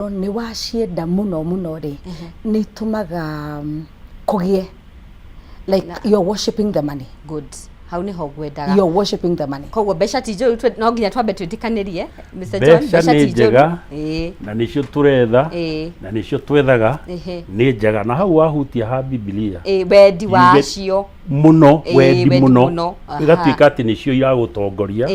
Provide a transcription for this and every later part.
Nĩ wacienda mũno mũno rĩ, nĩ itũmaga kũgĩe like you're worshiping the money. Good, hau niho ngwendaga. You're worshiping the money. Koguo mbeca ti njũru, no nginya twambe twĩtĩkanĩrie, Mr. John. Mbeca ti nĩ njũru. Njega. Na nĩcio tũretha na nĩcio twethaga. Nĩ njega, na hau wahutia ha Bibilia. Ĩĩ, wendi wacio. Mũno. Wendi wendi mũno. Mũno, aha. Ĩgatuĩka atĩ nĩcio iragũtongoria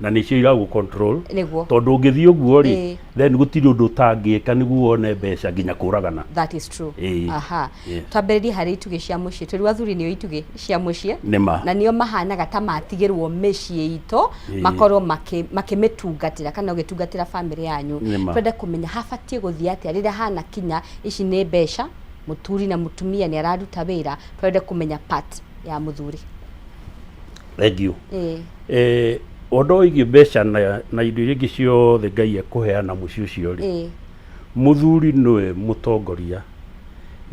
na nĩcio iragũ control, tondũ ũngĩthiĩ ũguo rĩ, then gũtirĩ ũndũ ũtangĩka nĩguo wone mbeca, nginya kũragana. That is true. Aha. Twambĩrĩrie harĩ itugĩ cia mũciĩ. Twĩrwo athuri nĩo itugĩ cia mũciĩ. Nĩma. Na nĩo mahanaga ta matigĩrwo mĩciĩ itũ, makorwo makĩmĩtungatĩra kana ũgĩtungatĩra bamĩrĩ yanyu. Nĩma. Twende kũmenya habatiĩ gũthiĩ atĩa rĩrĩa hana kinya ici nĩ mbeca, mũthuri na mũtumia nĩ araruta wĩra. Twende kũmenya part ya mũthuri. Thank you. Ũndũ wĩgiĩ mbeca na indo iria ingĩ ciothe Ngai ekũheana mũciĩ ũcio rĩ, mũthuri nĩwe mũtongoria,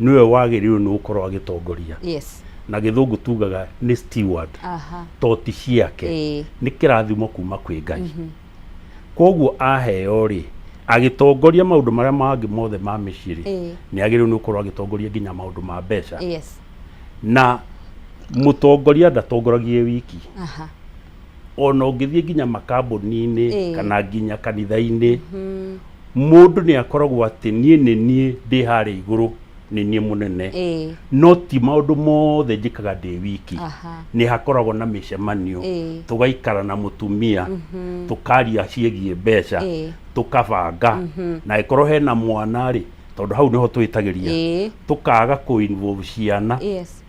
nĩwe wagĩrĩirwo nĩ gũkorwo agĩtongoria. Na Gĩthũngũ tugaga nĩ steward. To ti ciake, nĩ kĩrathimo kuma kwĩ Ngai. Koguo aheo rĩ, agĩtongoria maũndũ marĩa mangĩ mothe ma mĩciĩ rĩ, nĩ agĩrĩirwo nĩ gũkorwo agĩtongoria nginya maũndũ ma mbeca. Na mũtongoria ndatongoragia e wiki. Ona ũngĩthiĩ nginya makambuni-inĩ kana nginya kanitha-inĩ, mũndũ nĩ akoragwo atĩ niĩ nĩ niĩ ndĩ harĩa igũrũ, nĩ niĩ mũnene, no ti maũndũ mothe njĩkaga ndĩ wiki. Nĩ hakoragwo na mĩcemanio, tũgaikara na mũtumia, tũkaria ciĩgiĩ mbeca, tũkabanga, na ĩkorwo hena mwana rĩ, tondũ hau nĩho twĩtagĩria, tũkaga kũ involve ciana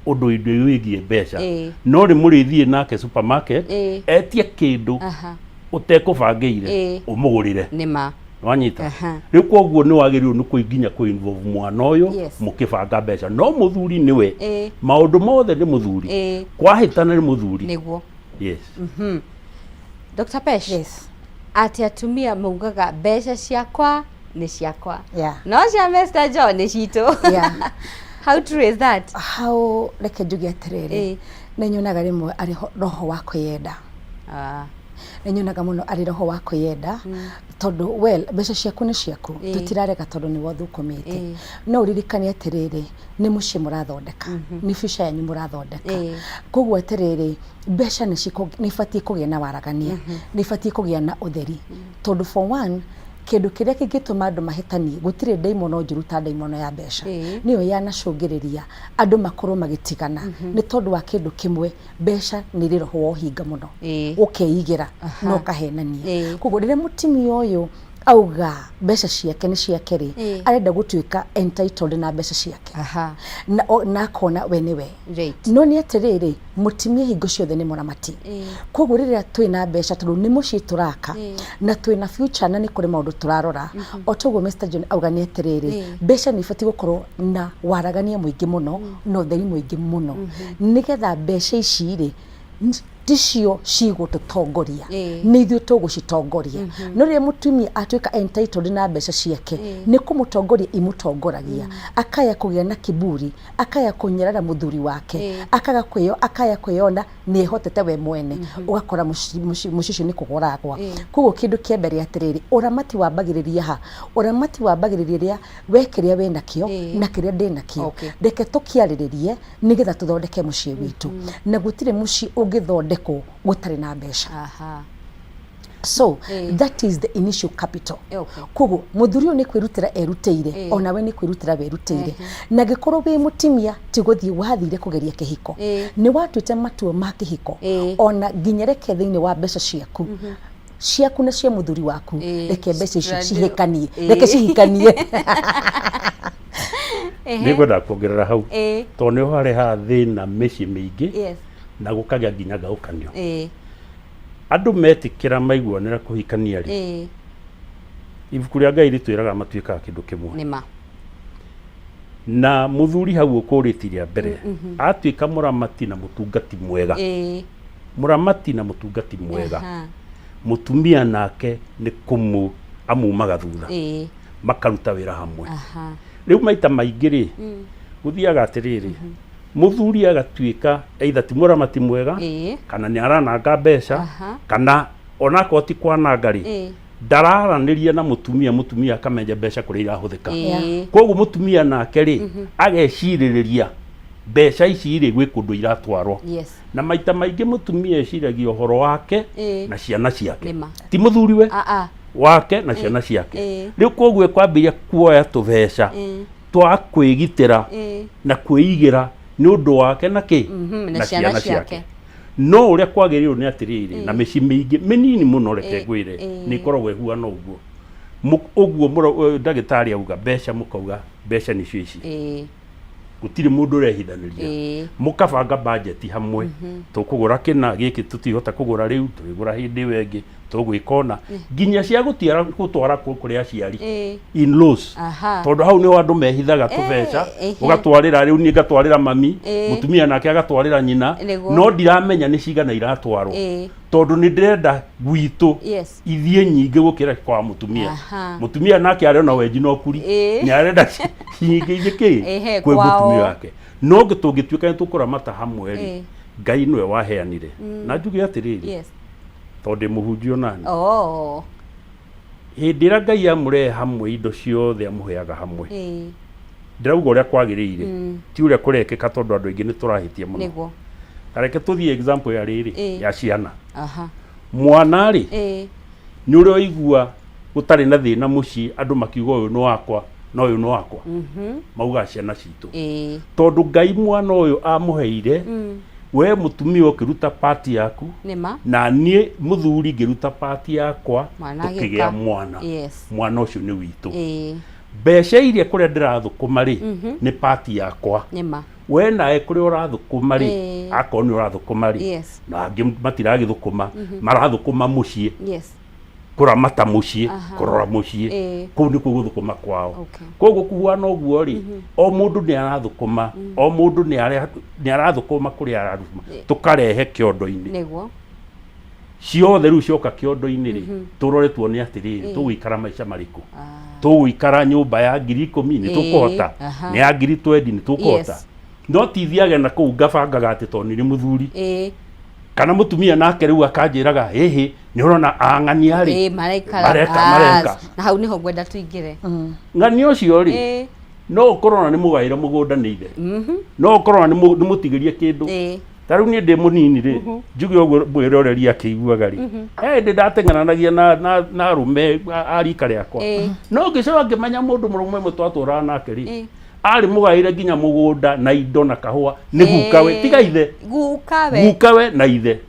ũndũ-inĩ wĩgiĩ mbeca. No nĩ mũrĩthiĩ nake supermarket, etie kĩndũ ũtekũbangĩire, ũmũgũrĩre. Nĩma. Wanyita? Rĩu koguo nĩ wagĩrĩirwo nĩ kũ nginya kũ involve mwana ũyũ mũkĩbanga mbeca, no mũthuri nĩwe maũndũ mothe, nĩ mũthuri. Kwahĩtana nĩ mũthuri. Yes. Dr. Pesh, atĩ atumia maugaga mbeca ciakwa nĩ ciakwa, no cia Mr. John nĩ citũ. How true is that? Hau reke njuge atĩrĩrĩ, nĩ nyonaga rĩmwe arĩ roho wa kwĩyenda. Nĩ nyonaga mũno arĩ roho wa kwĩyenda, tondũ well, mbeca ciaku nĩ ciaku, tũtirarega, tondũ nĩwe ũthũkũmĩte. No ũririkane atĩrĩrĩ, nĩ mũciĩ mũrathondeka, nĩ future yanyu mũrathondeka. Koguo atĩrĩrĩ, mbeca nĩ ibatiĩ kũgĩa na waragania, nĩ ibatiĩ kũgĩa na ũtheri, tondũ for one, kĩndũ kĩrĩa kĩngĩtũma andũ mahĩtanie, gũtirĩ ndaimono njũru ta ndaimono ya mbeca. Nĩyo yanacũngĩrĩria andũ makorwo magĩtigana, nĩ tondũ wa kĩndũ kĩmwe: mbeca nĩ irĩ roho wa ũhinga mũno, ũkeigĩra na ũkahenania. Koguo rĩrĩa mũtumia ũyũ auga mbeca ciake nĩ ciake rĩ, arenda gũtuĩka entitled na mbeca ciake, na akona we nĩwe. No nĩ atĩrĩrĩ, mũtumia hingo ciothe nĩ mũramati. Koguo rĩrĩa twĩna mbeca, tondũ nĩ mũciĩ tũraka na twĩna future na nĩ kũrĩ maũndũ tũrarora, o toguo Mr. John auga, nĩ atĩrĩrĩ, mbeca nĩ ibatiĩ gũkorwo na waragania mũingĩ mũno na ũtheri mũingĩ mũno, nĩgetha mbeca ici rĩ, ticio cigũtũtongoria, nĩ ithuĩ tũgũcitongoria. No rĩrĩa mũtumia atuĩka entitled na mbeca ciake, nĩ kũmũtongoria imũtongoragia, akaya kũgĩa na kiburi, akaya kũnyarara mũthuri wake, akaga kwĩyo, akaya kwĩyona nĩ ehotete we mwene, ũgakora mũciĩ ũcio nĩ kũgwa ũragwa. Koguo kĩndũ kĩa mbere atĩrĩrĩ, ũramati wambagĩrĩria ha? Ũramati wambagĩrĩria rĩrĩa we kĩrĩa wĩ nakĩo na kĩrĩa ndĩ nakĩo, reke tũkĩarĩrĩrie nĩgetha tũthondeke mũciĩ witũ. Na gũtirĩ mũciĩ ũngĩthondekwo gũtarĩ na mbeca. So that is the initial capital. Koguo mũthuri ũyũ nĩ kwĩrutĩra erutĩire, onawe nĩ kwĩrutĩra werutĩire, na angĩkorwo wĩ mũtumia, ti gũthiĩ wathire kũgeria kĩhiko, nĩ watuĩte matua ma kĩhiko, ona nginya reke thĩinĩ wa mbeca ciaku, ciaku na cia mũthuri waku, reke mbeca icio cihĩkanie, reke cihikanie. Nĩngwenda kuongerera hau, tondũ nĩho harehaga thĩna mĩciĩ mĩingĩ na gũkagĩa nginya ngaũkanio. Andũ metĩkĩra maiguanĩra kũhikania rĩ, ibuku rĩa Ngai rĩtwĩraga matuĩkaga kĩndũ kĩmwe. Nĩma. Na mũthuri hau ũkũrĩti rĩa mbere atuĩka mũramati na mũtungati mwega, mũramati na mũtungati mwega, mũtumia nake nĩ kũmũ amumaga thutha, makaruta wĩra hamwe. Rĩu maita maingĩ rĩ, gũthiaga atĩrĩrĩ, mũthuri agatuĩka either ti mũramati mwega, kana nĩ arananga mbeca, kana onakorwo ti kwananga rĩ, Ndararanĩria na mũtumia, mũtumia akamenya mbeca kũrĩa irahũthĩka. Koguo mũtumia nake rĩ, agecirĩrĩria mbeca ici rĩ, gwĩ kũndũ iratwarwo. Na maita maingĩ mũtumia eciragia ũhoro wake na ciana ciake. Nĩma. Ti mũthuriwe, Ah, ah. wake na ciana ciake. Rĩu koguo ekwambĩrĩria kuoya tũbeca twa kwĩgitĩra na kwĩigĩra nĩ ũndũ wake na kĩ? Na ciana ciake. No ũrĩa kwagĩrĩirwo nĩ atĩrĩrĩ, na mĩciĩ mĩingĩ mĩnini mũno reke ngwĩre nĩ ĩkoragwo ĩhuana ũguo. Ũguo ndagĩtarĩ auga mbeca mũkauga mbeca nĩcio ici. Gũtirĩ mũndũ ũrehithanĩria. Mũkabanga budget hamwe. Tũkũgũra kĩna gĩkĩ tũtihota kũgũra rĩu, tũrĩgũra hĩndĩ ĩyo ĩngĩ, tũgwĩka ũna. Nginya cia gũtiara gũtwara kũrĩ aciari. In-laws. Tondũ hau nĩho andũ mehithaga tũbeca, ũgatwarĩra rĩu niĩ ngatwarĩra mami, mũtumia nake agatwarĩra nyina, no ndiramenya nĩ cigana iratwarwo. Tondũ nĩ ndĩrenda gwitũ ithiĩ nyingĩ gũkĩra kwa mũtumia. Mũtumia nake arĩ ona wenji na ũkuri, nĩ arenda nyingĩ ithiĩ kĩ? Kwĩ mũtumia wake. No tũngĩtuĩka nĩ tũkũramata hamwe rĩ, Ngai nĩwe waheanire. Na njuge atĩrĩrĩ, tondũ ndĩ mũhunjia onani. Hĩndĩ ĩrĩa Ngai amũrehe hamwe indo ciothe amũheaga hamwe. Ndĩrauga ũrĩa kwagĩrĩire, ti ũrĩa kũrekĩka tondũ andũ aingĩ nĩ tũrahĩtia mũno. Ta reke tũthiĩ example ya rĩrĩ, ya ciana. Mwana rĩ, nĩ ũrĩa ũigua gũtarĩ na thĩna mũciĩ andũ makiuga ũyũ nĩ wakwa na ũyũ nĩ wakwa. Maugaga ciana citũ. Tondũ Ngai mwana ũyũ amũheire, we mũtumia ũkĩruta part yaku, Nĩma. na niĩ mũthuri ngĩruta part yakwa, Mwana tũkĩgĩa agĩũka. mwana. Mwana ũcio nĩ witũ. Mbeca iria kũrĩa ndĩrathũkũma rĩ, nĩ part yakwa. Nĩma. We nawe kũrĩa ũrathũkũma rĩ, akorwo nĩ ũrathũkũma rĩ, na angĩ matiragĩthũkũma, marathũkũma mũciĩ. Kũramata mũciĩ, kũrora mũciĩ, kũu nĩkuo gũthũkũma kwao. Koguo kuhuana ũguo rĩ, o mũndũ nĩ arathũkũma, o mũndũ nĩ arathũkũma kũrĩa arathũkũma, tũkarehe kĩondo-inĩ. Ciothe rĩu cioka kĩondo-inĩ rĩ, tũrore tuone atĩrĩrĩ, tũgũikara maica marĩkũ? Tũgũikara nyũmba ya 10,000 nĩ tũkũhota? Nĩ ya 20,000 nĩ tũkũhota? No ti thiage na kũu ngabangaga atĩ tondũ nĩ mũthuri. Kana mũtumia nake rĩu akanjĩraga hĩhĩ nĩ ũrona ang'ania rĩ. Maraikara. Mareka, mareka. Na hau nĩho ngwenda tũingĩre. Ng'ania ũcio rĩ, no ũkorwo na nĩ mũgaĩre mũgũnda nĩ ithe. No ũkorwo na nĩ mũtigĩrie kĩndũ. Ta rĩu niĩ ndĩ mũnini rĩ, njuge ũguo mwĩroreri akĩiguaga rĩ, he hĩndĩ ndateng'eranagia na arũme a rika rĩakwa. No ngĩcoka ngĩmenya mũndũ mũrũme ũmwe twatũraga nake rĩ, arĩ mũgaĩre nginya mũgũnda na indo na kahũa nĩ gukawe, tiga ithe. Gukawe. Gukawe na ithe.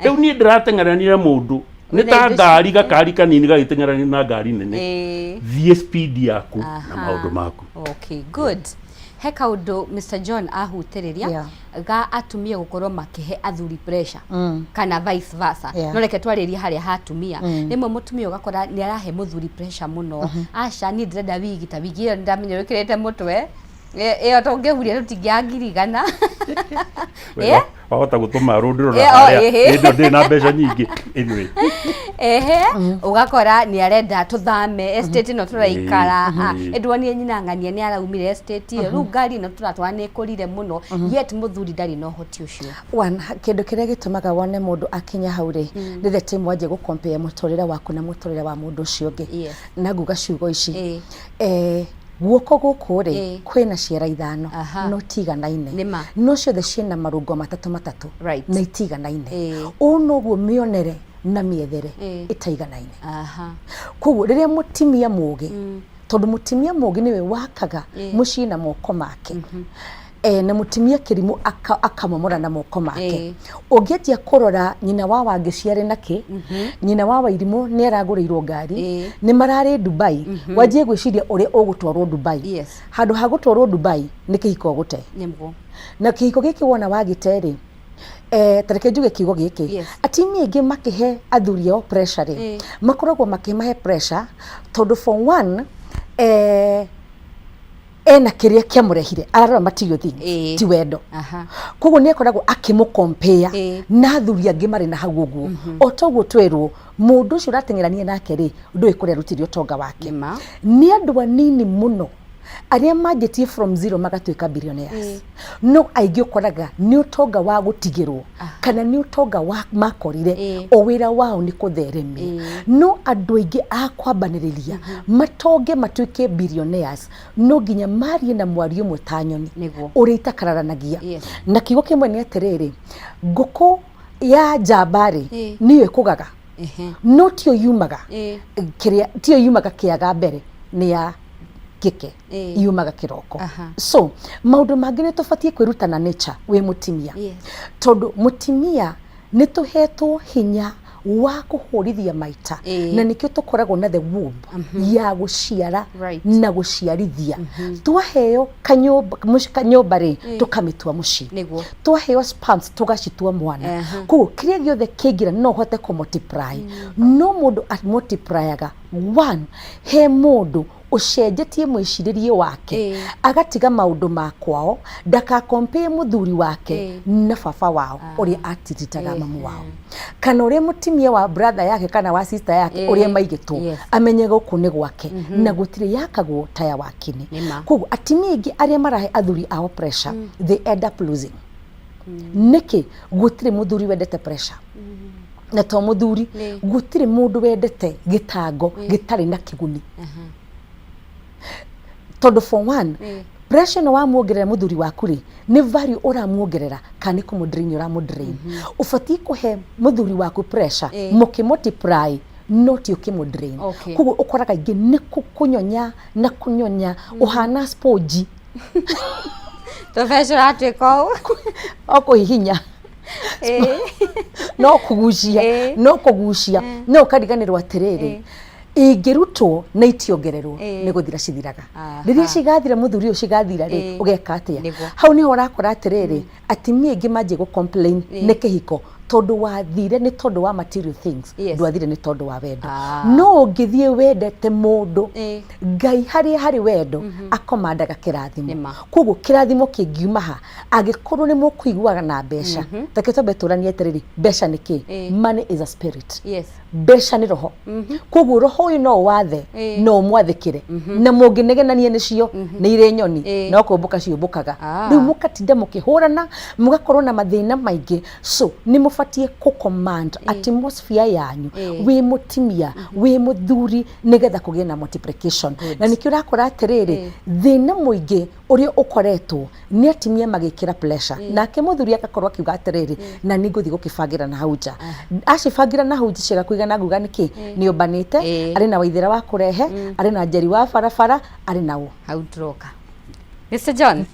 Rĩu niĩ ndĩrateng'erania na mũndũ nĩ ta ngari, gakari kanini gagĩteng'erania na ngari nene. Thiĩ speed yaku na maũndũ maku. Okay, good. He kaũndũ Mr John ahutĩrĩria ga atumia gũkorwo makĩhe athuri pressure kana vice versa. No reke twarĩrie harĩa ha atumia. Rĩmwe mũtumia ũgakora nĩ arahe mũthuri pressure mũno. Aca niĩ ndĩrenda wigi ta wigi ĩyo ndamenya wĩkĩrĩte mũtwe. Ĩyo tũngĩhuria tũtingĩaga ngiri 100. Wahota gũtũma rũndĩro na harĩa hĩndĩ ĩyo ndĩrĩ na mbeca nyingĩ. Anyway. Ehe, ũgakora nĩ arenda tũthame estate ĩno tũraikara. Ĩndwonie nyina ng'ania nĩ araumire estate ĩyo. Rĩu ngari ĩno tũratwara nĩ ĩkũrire mũno. Yet mũthuri ndarĩ na ũhoti ũcio. One, kĩndũ kĩrĩa gĩtũmaga wone mũndũ akinya hau rĩ, nĩ the time wanjia gũ compare mũtũrĩre waku na mũtũrĩre wa mũndũ ũcio ũngĩ. Na nguga ciugo ici. Guoko gũkũ rĩ, kwĩna ciara ithano, no tiganaine. No ciothe ciĩna marũngo matatũ matatũ, na itiganaine. Ũũ noguo mĩonere na mĩethere ĩtaiganaine. Koguo rĩrĩa mũtimia mũgĩ, tondũ mũtimia mũgĩ nĩwe wakaga mũciĩ na moko make, na mũtimia kĩrimũ akamomora na moko make. Ũngĩanjia kũrora nyina wa Wangeci arĩ na kĩ, nyina wa Wairimũ nĩ aragũrĩirwo ngari, nĩ mararĩ Dubai, wanjie gwĩciria ũrĩa ũgũtwarwo Dubai. Handũ ha gũtwarwo Dubai, nĩ kĩhiko ũgũte. Na kĩhiko gĩkĩ wona wagĩte rĩ, ta reke njuge kiugo gĩkĩ, atumia aingĩ makĩhe athuri ao pressure rĩ, makoragwo makĩmahe pressure tondũ for one, ena kĩrĩa kĩamũrehire ararora material things ti wendo. Koguo nĩ akoragwo akĩmũ compare na athuri angĩ marĩ na hau ũguo. O toguo twerwo mũndũ ũcio ũrateng'erania nake rĩ, ndũĩ kũrĩa arutire ũtonga wake. Nĩ andũ anini mũno Arĩa manjĩtie from zero magatuĩka billionaires, no aingĩ ũkoraga nĩ ũtonga wa gũtigĩrwo kana nĩ ũtonga wa makorire o wĩra wao nĩ kũtheremia. No andũ aingĩ a kwambanĩrĩria matonge matuĩke billionaires, no nginya marie na mwario ũmwe ta nyoni ũrĩa itakararanagia. Na kiugo kĩmwe nĩ atĩrĩrĩ, ngũkũ ya njamba rĩ, nĩyo ĩkũgaga, no tiyo yumaga kĩrĩa, tiyo yumaga kĩaga mbere, nĩ ya kĩke yumaga kĩroko. So maũndũ mangĩ nĩ tũbatiĩ kwĩruta na nature wĩ mũtimia, tondũ mũtimia nĩ tũhetwo hinya wa kũhũrithia maita, na nĩkĩo tũkoragwo na the womb ya gũciara na gũciarithia. Twaheo kanyũmba, kanyũmba rĩ, tũkamĩtua mũciĩ. Twaheo sperms tũgacitua mwana. Koguo kĩrĩa gĩothe kĩngĩra no ũhote kũ multiply, no mũndũ a multiplyaga one he mũndũ ũcenjetie mwĩcirĩrie wake, agatiga maũndũ ma kwao, ndakakompee mũthuri wake na baba wao ũrĩa atiritaga mamu wao, kana ũrĩa mũtimia wa brother yake kana wa sister yake ũrĩa maigĩtwo. Amenye gũkũ nĩ gwake na gũtirĩ yakagwo ta ya wakini. Nĩma. Koguo atimia aingĩ arĩa marahe athuri ao pressure, they end up losing. Nĩkĩ? Gũtirĩ mũthuri wendete pressure, na to mũthuri, gũtirĩ mũndũ wendete gĩtango gĩtarĩ na kĩguni, tondũ for one, pressure ĩno wamuongerera mũthuri waku rĩ, nĩ value ũramuongerera kana nĩ kũmũdrain ũramũdrain? Ũbatiĩ kũhe mũthuri waku pressure mũkĩ multiply, no ti ũkĩmũdrain. Koguo ũkoraga aingĩ nĩ kũnyonya na kũnyonya, ũhana sponge. Tũbeca ũratuĩka ũũ. O kũhihinya, no kũgucia, no kũgucia, no ũkariganĩrwo atĩrĩrĩ, ingĩrutwo na itiongererwo, nĩ gũthira cithiraga. Rĩrĩa cigathira, mũthuri ũyũ, cigathira rĩ, ũgeka atĩa? Hau nĩho ũrakora atĩrĩrĩ, atimia aingĩ manjie gũ complain nĩ kĩhiko, tondũ wathire nĩ tondũ wa material things, ndwathire nĩ tondũ wa wendo. No ũngĩthiĩ wendete mũndũ, Ngai harĩa harĩ wendo akomandaga kĩrathimo. Koguo kĩrathimo kĩngiuma ha angĩkorwo nĩ mũkũiguaga na mbeca? Reke twambe tũranie atĩrĩrĩ, mbeca nĩ kĩ? Money is a spirit. Mbeca nĩ roho. Koguo roho ũyũ no ũwathe, no ũmwathĩkĩre, na mũngĩnegenania nĩcio nĩ irĩ nyoni, no kũmbũka ciũmbũkaga. Rĩu mũkatinda mũkĩhũrana, mũgakorwo na mathĩna maingĩ. So nĩ mũbatiĩ kũ command atmosphere yanyu, wĩ mũtimia, wĩ mũthuri, nĩgetha kũgĩe na multiplication. Na nĩkĩo ũrakora atĩrĩrĩ, thĩna mũingĩ ũrĩa ũkoretwo nĩ atimia magĩkĩra pressure, nake mũthuri agakorwo akiuga atĩrĩrĩ, na nĩ ngũthiĩ gũkĩbangĩra na hau nja. Acibangĩra na hau nja ciaga kũigana, nguga nĩkĩ nĩ ũmbanĩte, arĩ na waithĩra wa kũrehe, arĩ na njeri wa barabara, arĩ na ũ. Hau ndĩroka, Mr John.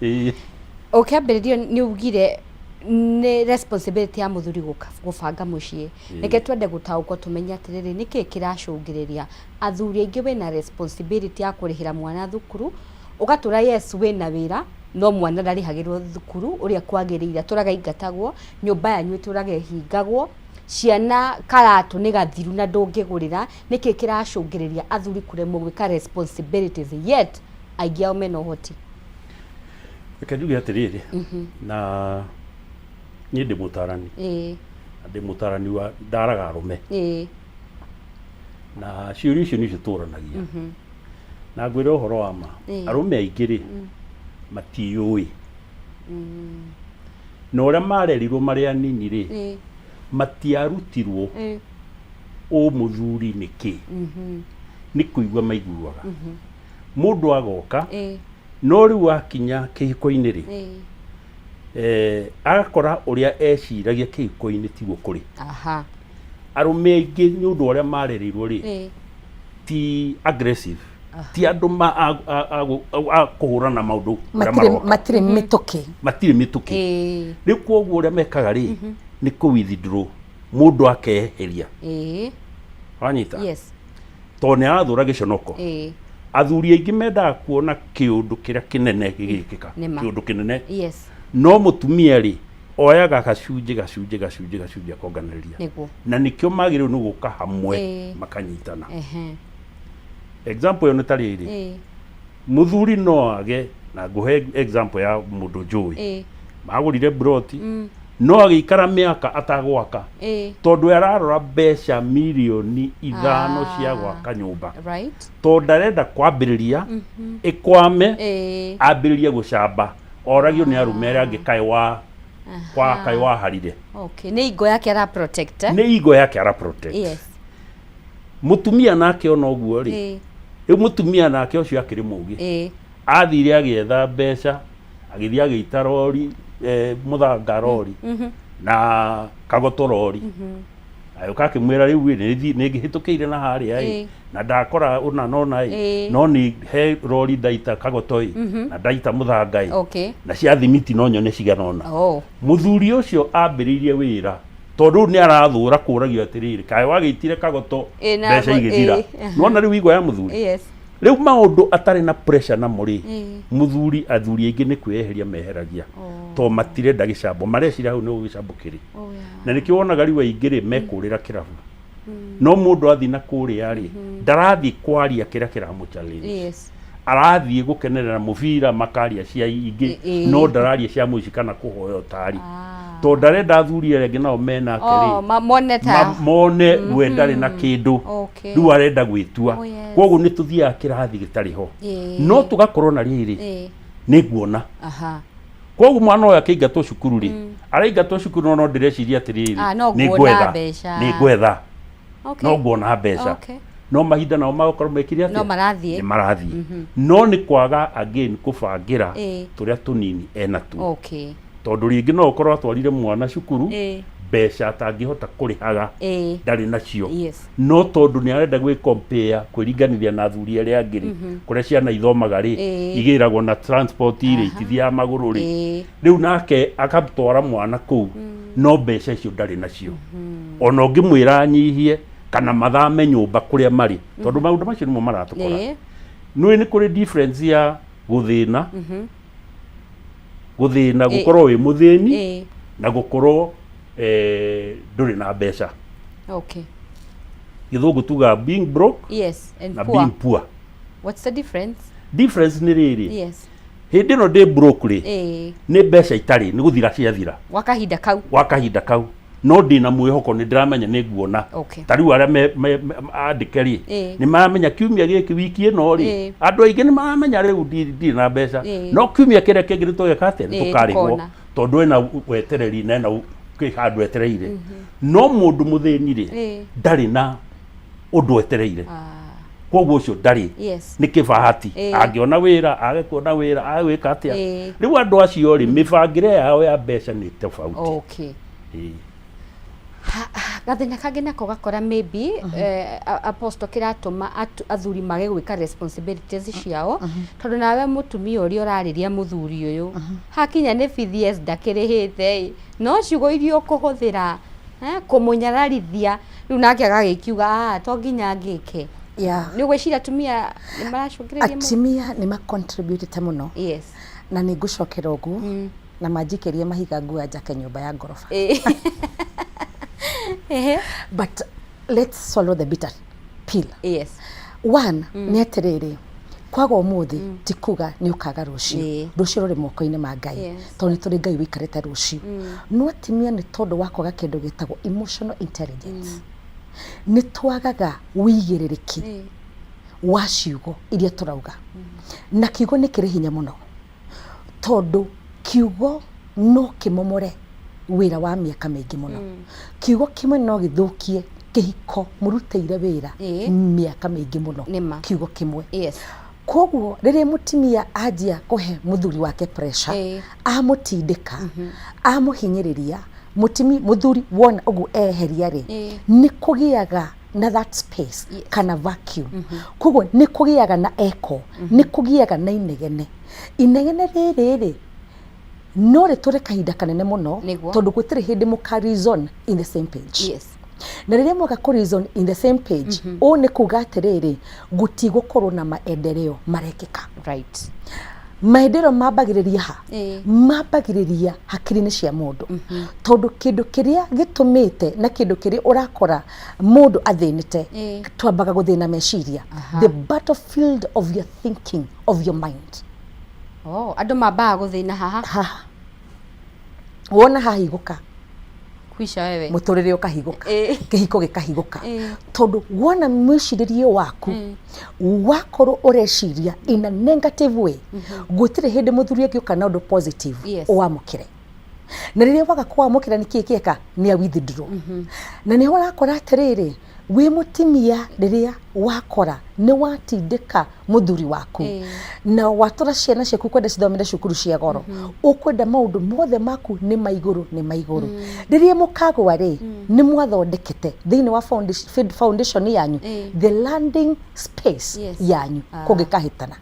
Ũkĩambĩrĩria nĩ ugire nĩ responsibility ya mũthuri gũbanga mũciĩ. Reke twende gũtaũkwo, tũmenye atĩrĩrĩ, nĩkĩ kĩracũngĩrĩria athuri aingĩ, wĩna responsibility ya kũrĩhĩra mwana thukuru, ũgatũra, yes, wĩna wĩra, no mwana ndarĩhagĩrwo thukuru ũrĩa kwagĩrĩire, atũraga aingatagwo, nyũmba yanyu ĩtũraga ĩhingagwo, ciana karatũ nĩ gathiru na ndũngĩgũrĩra. Nĩkĩ kĩracũngĩrĩria athuri kũremwo gwĩka responsibilities, yet aingĩ ao mena ũhoti? Reke njuge atĩrĩrĩ, na niĩ ndĩ mũtarani, na ndĩ mũtarani wa ndaraga arũme, na ciũria icio nĩcio tũranagia, na ngwĩre ũhoro wa ma, arũme aingĩ rĩ, matiũĩ, na ũrĩa marerirwo marĩ anini rĩ, matiarutirwo ũ mũthuri nĩ kĩ, nĩ kũigua maiguaga mũndũ agoka. No rĩu akinya kĩhiko-inĩ rĩ, agakora ũrĩa eciragia kĩhiko-inĩ tiguo kũrĩ. Arũme aingĩ nĩ ũndũ wa ũrĩa marereirwo rĩ, ti aggressive, ti andũ ma a kũhũrana maũndũ ũrĩa matirĩ maroka. Matirĩ mĩtũkĩ. Matirĩ mĩtũkĩ. Rĩu koguo ũrĩa mekaga rĩ, nĩ kũ withdraw, mũndũ akeheria. Wanyita? Yes. Tondũ nĩ arathũra gĩconoko. Athuri aingĩ mendaga kuona kĩũndũ kĩrĩa kĩnene gĩgĩkĩka. Nĩma. Kĩũndũ kĩnene. No mũtumia rĩ, oyaga gacunjĩ gacunjĩ gacunjĩ gacunjĩ akonganĩrĩria. Na nĩkĩo magĩrĩirwo nĩ gũka hamwe, makanyitana. Example ĩyo nĩ ta rĩrĩ, mũthuri no age, na ngũhe example ya mũndũ njũĩ, magũrire broti. No agĩikara mĩaka atagwaka tondũ ararora mbeca mirioni 5 cia gwaka nyũmba, tondũ ndarenda kwambĩrĩria ĩkwame, ambĩrĩrie gũcamba oragio nĩ arũme arĩa angĩ kaĩ wa kwa kaĩ waharire. Okay, nĩ ego yake ara protect, eh? Nĩ ego yake ara protect. Mũtumia nake ona ũguo rĩ, rĩu mũtumia nake ũcio akĩrĩ mũgĩ, athire agĩetha mbeca, agĩthiĩ agĩita rori, mũthanga rori na kagoto rori, agĩũka akĩmwĩra, rĩu ĩ, nĩ ngĩhĩtũkĩire na harĩa ĩ, na ndakora ũna na ũna ĩ, no nĩ he rori ndaita kagoto ĩ, na ndaita mũthanga ĩ, na cia thimiti no nyone cigana ũna. Mũthuri ũcio ambĩrĩirie wĩra tondũ rĩu nĩ arathũra kũragio atĩrĩrĩ, kaĩ wagĩitire kagoto mbeca igĩthira. Nĩwona rĩu ego ya mũthuri? Rĩu maũndũ atarĩ na pressure namo rĩ, mũthuri, athuri aingĩ nĩ kwĩyeheria meheragia, tondũ matirenda gĩcambo, mareciria hau nĩho gĩcambo kĩrĩ. Na nĩkĩo wonaga rĩu aingĩ rĩ mekũrĩra kĩrabu, no mũndũ athiĩ na kũrĩa rĩ, ndarathiĩ kwaria kĩrĩa kĩramũ challenge, arathiĩ gũkenerera mũbira, makaria cia ingĩ, no ndararia cia mũici kana kũhoya ũtari, tondũ ndarenda athuri arĩa angĩ nao menake rĩ Oh, mone ta mone we ndarĩ na kĩndũ. Rĩu arenda gwĩtua. Koguo nĩ tũthiaga kĩrathi gĩtarĩ ho, no tũgakorwo na rĩrĩ, nĩ nguona. Koguo mwana ũyũ akĩingatwo cukuru rĩ, araingatwo cukuru, no ndĩreciria atĩrĩrĩ, Ah, no nĩ nguona ngwetha mbeca. Nĩ ngwetha, no nguona mbeca. No mahinda nao magakorwo mekire atĩa? No marathiĩ. Nĩ marathiĩ, no nĩ kwaga again kũbangĩra tũrĩa tũnini enatuo, tondũ rĩngĩ no ũkorwo atwarire mwana cukuru mbeca atangĩhota kũrĩhaga, ndarĩ nacio, no tondũ nĩ arenda gwĩ compare, kwĩringanĩria na athuri arĩa angĩ rĩ, kũrĩa ciana ithomaga rĩ, igĩragwo na transport rĩ, itithiaga magũrũ rĩ, rĩu nake agatwara mwana kũu, no mbeca icio ndarĩ nacio. Ona ũngĩmwĩra anyihie kana mathame nyũmba kũrĩa marĩ, tondũ maũndũ macio nĩmo maratũkora. Nĩũĩ nĩ kũrĩ difference ya gũthĩna, gũthĩna, gũkorwo wĩ mũthĩni, na gũkorwo ndũrĩ na mbeca. Gĩthũngũ tugaga being broke And na poor. Being poor. What's the difference? Difference nĩ rĩrĩ, hĩndĩ ĩno ndĩ broke rĩ, nĩ mbeca itarĩ, nĩ gũthira ciathira Gwa kahinda kau. Gwa kahinda kau, no ndĩna mwĩhoko nĩ ndĩramenya nĩ nguona. Ta rĩu arĩa andĩke rĩ, nĩ maramenya kiumia gĩkĩ, wiki ĩno rĩ, andũ aingĩ nĩ maramenya rĩu ndirĩ na mbeca, no kiumia kĩrĩa kĩngĩ nĩ tũgeka atĩa? Nĩ tũkarĩhwo, Tũkona. Tondũ ena wetereri na ena kwĩ handũ etereire. No mũndũ mũthĩni rĩ, ndarĩ na ũndũ etereire. Koguo ũcio ndarĩ, nĩ kĩbahati, angĩona wĩra, age kuona wĩra, age gwĩka atĩa. Rĩu andũ acio rĩ, mĩbangĩre yao ya mbeca nĩ tofauti. Gathĩna kangĩ nako gakora maybe apostle, kĩratũma athuri mage gwĩka responsibilities ciao, tondũ nawe mũtumia ũrĩa ũrarĩria mũthuri ũyũ, hakinya nĩ bithi, yes, ndakĩrĩhĩte ĩ, no ciugo iria ũkũhũthĩra kũmũnyararithia, rĩu nake agagĩkiuga, "Ah, to nginya ngĩke." Nĩ ũgwĩciria atumia nĩ maracũngĩrĩria mũno? Atumia nĩ macontributĩte mũno, na nĩ ngũcokera ũguo na manjikĩrie mahiga, nguo njake nyũmba ya ngoroba. But let's swallow the bitter pill. One nĩ atĩrĩrĩ, kwaga ũmũthĩ ti kuga nĩ ũkaga rũciũ. Rũciũ rũrĩ moko-inĩ ma Ngai, tondũ nĩ tũrĩ Ngai wĩikarĩte rũciũ. No atumia, nĩ tondũ wa kwaga kĩndũ gĩtagwo emotional intelligence, nĩ twagaga wĩigĩrĩrĩki wa ciugo iria tũrauga, na kiugo nĩ kĩrĩ hinya mũno, tondũ kiugo no kĩmomore wĩra wa mĩaka mĩingĩ mũno. Kiugo kĩmwe no gĩthũkie kĩhiko mũrutĩire wĩra mĩaka mĩingĩ mũno. Nĩma. Kiugo kĩmwe. Koguo rĩrĩa mũtumia anjia kũhe mũthuri wake pressure, amũtindĩka, amũhinyĩrĩria, mũthuri wona ũguo eheria rĩ, nĩ kũgĩaga na that space kana vacuum. Koguo nĩ kũgĩaga na echo, nĩ kũgĩaga na inegene. Inegene rĩrĩ rĩ, no rĩtũre kahinda kanene mũno, tondũ gũtirĩ hĩndĩ mũka reason in the same page. Na rĩrĩa mwaga kũ reason in the same page, ũũ nĩ kuga atĩrĩrĩ, gũtigũkorwo na maendeleo marekĩka. Maendeleo mambagĩrĩria ha? Mambagĩrĩria hakiri-inĩ cia mũndũ, tondũ kĩndũ kĩrĩa gĩtũmĩte na kĩndũ kĩrĩa ũrakora mũndũ athĩnĩte, twambaga gũthĩna meciria, the battlefield of your thinking, of your mind. Oh, andũ mambaga gũthĩna haha. Haha wona hahingũka. Kwisha wewe. Mũtũrĩre ũkahingũka. Kĩhiko gĩkahingũka. Tondũ wona mwĩcirĩrie waku wakorwo ũreciria in a negative way, gũtirĩ hĩndĩ mũthuri angĩũka na ũndũ positive ũwamũkĩre. Na rĩrĩa waga kũwamũkĩra, nĩ kĩĩ kĩeka? Nĩ a withdraw. Na nĩho ũrakora atĩrĩrĩ, wĩ mũtimia, rĩrĩa wakora nĩ watindĩka mũthuri waku na watũra ciana ciaku kwenda cithomere cukuru cia goro, ũkwenda maũndũ mothe maku nĩ ma igũrũ, nĩ ma igũrũ, rĩrĩa mũkagwa rĩ, nĩ mwathondekete thĩinĩ wa foundation yanyu, the landing space yanyu kũngĩkahĩtana.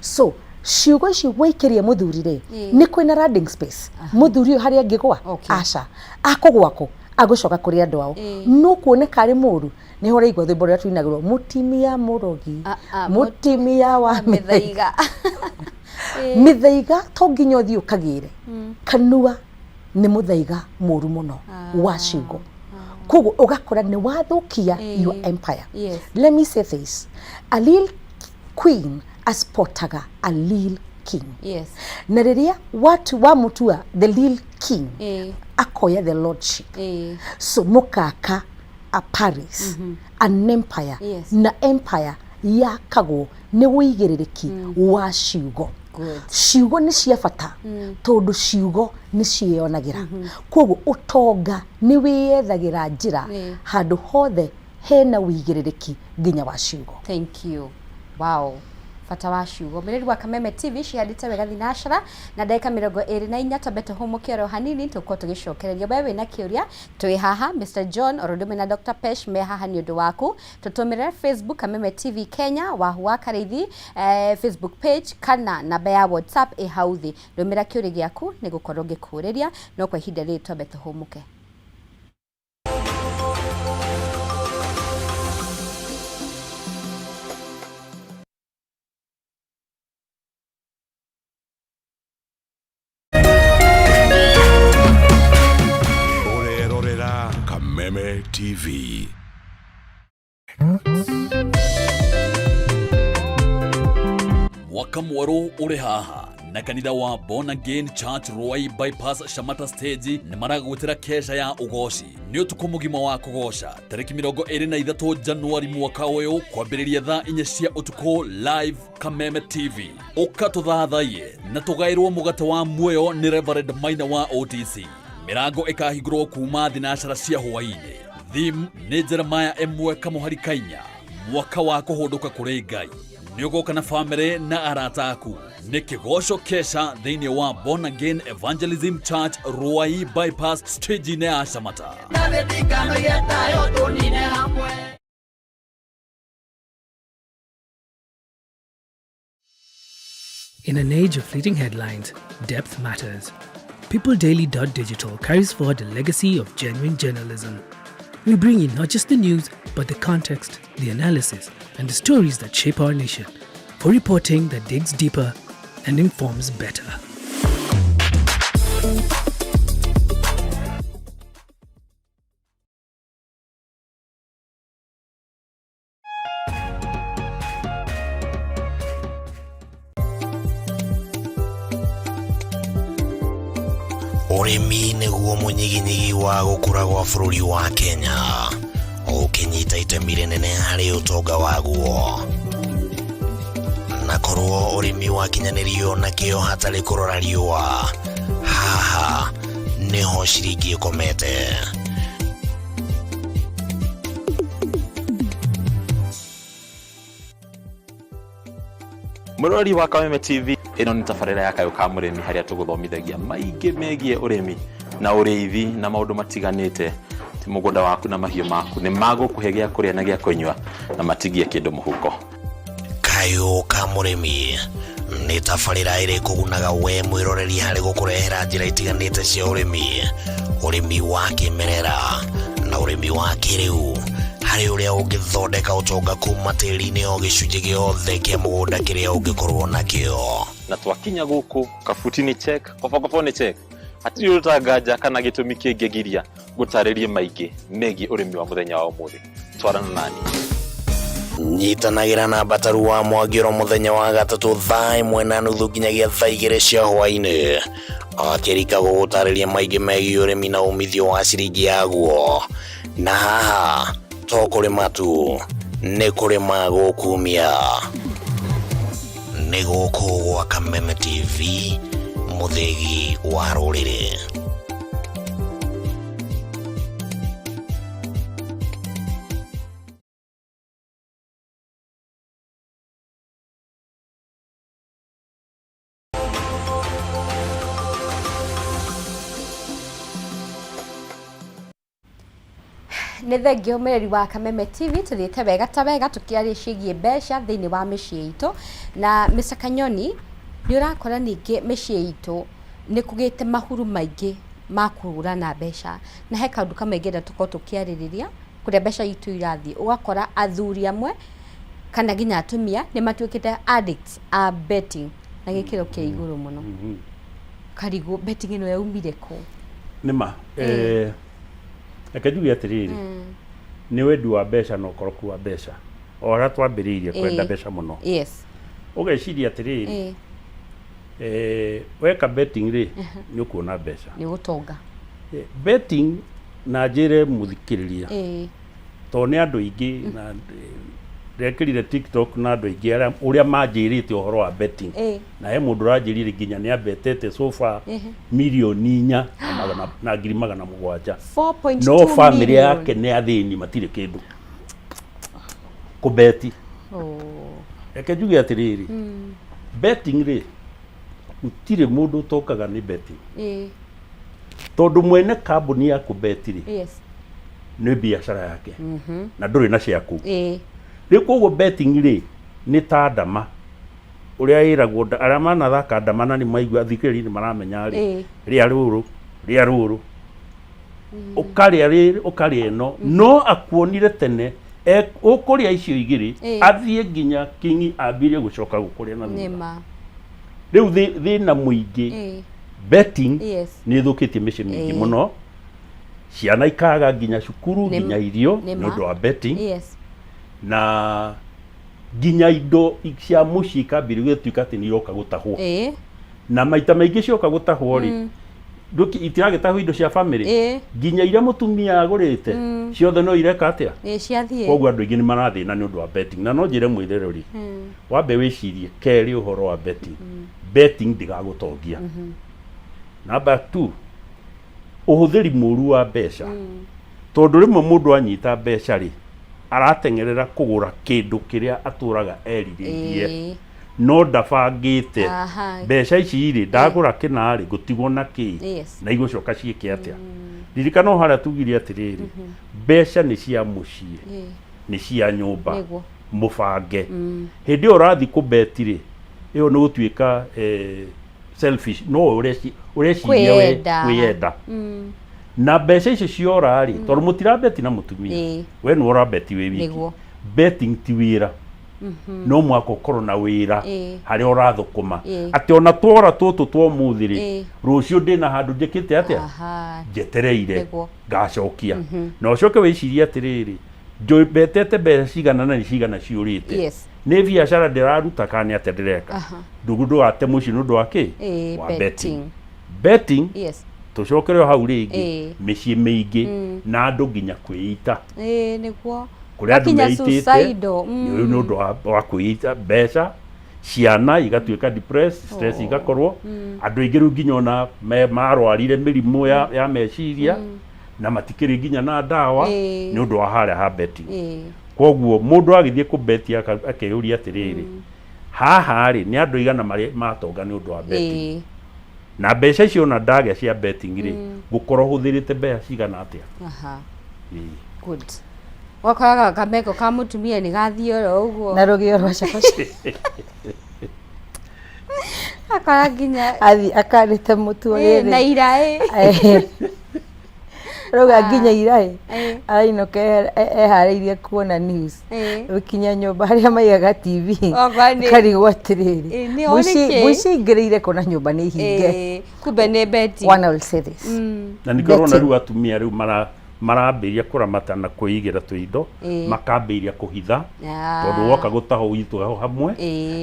So ciugo ici waikĩria mũthuri rĩ, nĩ kwĩna landing space mũthuri ũyũ harĩa angĩgwa? Aca, akũgwa kũ? Agũcoka kũrĩ andũ ao. No kuoneka arĩ mũru, nĩho ũraigua rwĩmbo rũrĩa tuinagĩrwo, mũtimia mũrogi, mũtimia wa mĩthaiga. Mĩthaiga. Mĩthaiga to nginya ũthiĩ ũkagĩre kanua, nĩ mũthaiga mũru mũno wa ciugo. Koguo ũgakora nĩ wathũkia your empire. Let me say this, a real queen aspotaga a real king. Na rĩrĩa watu wamutua the real king, akoya the lordship. So mũkaka a palace, an empire. Na empire yakagwo nĩ wũigĩrĩrĩki wa ciugo. Ciugo nĩ cia bata, tondũ ciugo nĩ ciĩyonagĩra. Koguo ũtonga nĩ wĩyethagĩra njĩra handũ hothe hena wũigĩrĩrĩki nginya wa ciugo. Thank you. Wow, bata wa ciugo. Mwĩrĩri wa Kameme TV, cihandĩte wega thinacara na ndagĩka 24. Twambe tũhũmũke oro hanini, tũkorwo tũgĩcokereria. We wĩna kĩũria, twĩ haha, Mr John oro ũndũ ũmwe na Dr Pesh me haha nĩ ũndũ waku. Tũtũmĩre Facebook, Kameme TV Kenya, Wahu wa Karĩithi Facebook page, kana namba ya WhatsApp ĩ hau thĩ. Ndũmĩra kĩũria gĩaku, nĩ gũkorwo ngĩkũrĩria. No kwa ihinda rĩrĩ twambe tũhũmũke. Ũrerorera Kameme TV. Mwaka mwerũ ũrĩ haha, na kanitha wa Born Again Church, Ruai Bypass, Shamata Stage, nĩ maragwĩtĩra kesha ya ũgoci. Nĩ ũtukũ mũgima wa kũgoca, tarĩki 23 Januari mwaka ũyũ, kwambĩrĩria thaa 4 cia ũtukũ, live Kameme TV. Ũka tũthathaiye na tũgaĩrwo mũgate wa muoyo nĩ Reverend Maina wa OTC. Mĩrango ĩkahingũrwo kuma thinacara cia hwaĩ-inĩ. Theme nĩ Jeremiah 1:4, mwaka wa kũhũndũka kũrĩ Ngai. Nĩ ũgoka na famĩlĩ na arata aku. Nĩ kĩgoco kesha thĩinĩ wa Born Again Evangelism Church, Ruai Bypass, stage-inĩ ya Shamata. Na tayo tũnine hamwe. In an age of fleeting headlines, depth matters. PeopleDaily.digital carries forward a legacy of genuine journalism. We bring you not just the news, but the context, the analysis, and the stories that shape our nation, for reporting that digs deeper and informs better. Ũrĩmi nĩguo mũnyiginyigi wa gũkũra gwa bũrũri wa Kenya, ũkĩnyita itemi rĩnene harĩ ũtonga waguo. Na korwo ũrĩmi wakinyanĩrio na kĩo hatarĩ kũrora riũa, haha nĩho ciringi ĩkomete. Mũrori wa Kameme TV, ĩno nĩ tabarĩra ya Kayũ ka Mũrĩmi, harĩa tũgũthomithagia maingĩ megiĩ ũrĩmi na ũrĩithi na maũndũ matiganĩte. Ti mũgũnda waku na mahiũ maku nĩ magũkũhe gĩa kũrĩa na gĩa kũnyua na matigie kĩndũ mũhuko. Kayũ ka Mũrĩmi nĩ tabarĩra ĩrĩ kũgunaga we mwĩroreri harĩ gũkũrehera njĩra itiganĩte cia ũrĩmi, ũrĩmi wa kĩmerera na ũrĩmi wa kĩrĩu, harĩ ũrĩa ũngĩthondeka ũtonga kuma tĩri-inĩ o gĩcunjĩ gĩothe kĩa mũgũnda kĩrĩa ũngĩkorwo nakĩo. Na twakinya gũkũ, kabuti nĩ check, kobokobo nĩ check, hatirĩ ũrũtanganja kana gĩtũmi kĩngĩgiria gũtarĩrie maingĩ megiĩ ũrĩmi wa mũthenya wa ũmũthĩ. Twarana nani. Nyitanagĩra na Mbataru wa Mwangi oro mũthenya wa gatatũ thaa ĩmwe na nuthu nginyagia thaa igĩrĩ cia hwaĩ-inĩ. Akĩrika gũgũtarĩria maingĩ megiĩ ũrĩmi na umithio wa ciringi yaguo. Na haha to kũrĩma tu, nĩ kũrĩma gũkumia. Nĩ gũkũ gwa Kameme TV, mũthĩgi wa rũrĩrĩ. Nĩ thengio mũreri wa Kameme TV, tũthiĩte wega ta wega tũkĩaria ciĩgiĩ mbeca thĩinĩ wa mĩciĩ itũ. Na Mr. Kanyoni, nĩ ũrakora ningĩ mĩciĩ itũ nĩ kũgĩte mahuru maingĩ ma kũhũrana mbeca. Na he kaũndũ kamwe ingĩenda tũkorwo tũkĩarĩrĩria, kũrĩa mbeca itũ irathiĩ. Ũgakora athuri amwe kana nginya atumia nĩ matuĩkĩte addicts a betting na gĩkĩro kĩa igũrũ mũno. Karigũ betting ĩno yaumire kũ? Nĩ ma. Eh, reke njuge atĩrĩrĩ, nĩ wendi wa mbeca na ũkoroku wa mbeca. O harĩa twambĩrĩirie kwenda mbeca mũno. Ũgeciria atĩrĩrĩ, eh, weka betting rĩ, nĩ ũkuona mbeca. Nĩ ũgũtonga. Betting na njĩre mũthikĩrĩria, tondũ nĩ andũ aingĩ na ndekĩrire TikTok na andũ aingĩ arĩa ũrĩa manjĩrĩte ũhoro wa betting. Na he mũndũ ũranjĩrire nginya nĩ ambetete so far mirioni inya na magana na ngiri magana mũgwanja. 4.2 No family million. yake nĩ athĩni matirĩ kĩndũ. Kũbeti. Oh. Reke njuge atĩrĩrĩ, betting rĩ, gũtirĩ mũndũ ũtongaga nĩ betting. Tondũ mwene kambuni ya kũbeti rĩ, nĩ biacara yake na ndũrĩ na ciaku. Rĩu koguo betting rĩ, nĩ ta ndama ũrĩa ĩragwo arĩa manathaka ndama na nĩ maigua athikĩrĩria nĩ maramenya rĩ, rĩa rũrũ, rĩa rũrũ, ũkarĩa rĩrĩ ũkarĩa ĩno, no akuonire tene ũkũrĩa icio igĩrĩ, athiĩ nginya kingi ambirie gũcoka gũkũrĩa na thutha. Rĩu thĩna mũingĩ betting nĩ ĩthũkĩtie mĩciĩ mĩingĩ mũno, ciana ikaga nginya cukuru nginya irio nĩ ũndũ wa betting, na nginya indo cia mũciĩ ikambĩrĩria gũtuĩka atĩ nĩ iroka gũtahwo. Na maita maingĩ cioka gũtahwo rĩ, itiragĩtahwo indo cia family, nginya iria mũtumia agũrĩte ciothe no ireka atĩa? Ciathiĩ. Koguo andũ aingĩ nĩ marathĩna nĩ ũndũ wa betting. Na no njĩre mwĩroreri, wambe wĩcirie kerĩ ũhoro wa betting. Betting ndĩgagũtongia. Number 2, ũhũthĩri mũru wa mbeca. Tondũ rĩmwe mũndũ anyita mbeca rĩ, arateng'erera kũgũra kĩndũ kĩrĩa atũraga erirĩirie. No ndabangĩte mbeca ici rĩ, ndagũra kĩna rĩ, ngũtigwo na kĩ? Na igũcoka ciĩke atĩa? Ririkana o harĩa tugire atĩrĩrĩ, mbeca nĩ cia mũciĩ, nĩ cia nyũmba, mũbange. Hĩndĩ ĩyo ũrathiĩ kũbeti rĩ, ĩyo nĩ gũtuĩka selfish, no ũreciria we kwĩyenda. Na mbeca icio ciora rĩ, tondũ mũtirabeti na mũtumia, we nĩwe ũrabeti wĩ wiki. Betting ti wĩra. No mwaka ũkorwo na wĩra harĩa ũrathũkũma, atĩ ona twora tũtũ twa ũmũthĩ rĩ, rũciũ ndĩna handũ njĩkĩte atĩa, njetereire ngacokia. Na ũcoke wĩcirie atĩrĩrĩ, mbetete mbeca cigana na nĩ cigana ciũrĩte, nĩ biacara ndĩraruta kana nĩ atĩa ndĩreka. Ndũgate mũciĩ nĩ ũndũ wa kĩ? Wa betting. Betting, tũcokere o hau rĩngĩ, mĩciĩ mĩingĩ na andũ nginya kwĩita. Nĩguo. Kũrĩ andũ meitĩte nĩ ũndũ wa kwĩita mbeca, ciana igatuĩka depressed, stress igakorwo, andũ aingĩ rĩu nginya ona marwarire mĩrimũ ya meciria na matikĩrĩ nginya na ndawa nĩ ũndũ wa harĩa ha betting. Koguo mũndũ agĩthiĩ kũbeti akeyũria atĩrĩrĩ, haha rĩ nĩ andũ aigana matonga nĩ ũndũ wa betting? Na mbeca icio ona ndagĩa cia betting rĩ, ngũkorwo hũthĩrĩte mbeca cigana atĩa? Good. Ũgakoraga kameko ka mũtumia nĩ gathiĩ oro ũguo. Na rũgĩo rwa cabaci. Akora nginya Athiĩ akarĩte mũtu rĩrĩ. Na iraĩ. Rauga nginya iraĩ. Arainũka eharĩirie kuona news. Gũkinya nyũmba harĩa maigaga TV. Akarigwo atĩrĩrĩ. Mũici aingĩrĩire kũ na nyũmba nĩ hinge. Kumbe nĩ betting. One I will say this. Na nĩkĩo ũrona rĩu atumia rĩu mara Marambĩrĩria kũramata na kwĩigĩra tũindo, makambĩrĩria kũhitha, tondũ woka gũtaha ũitwo ho hamwe.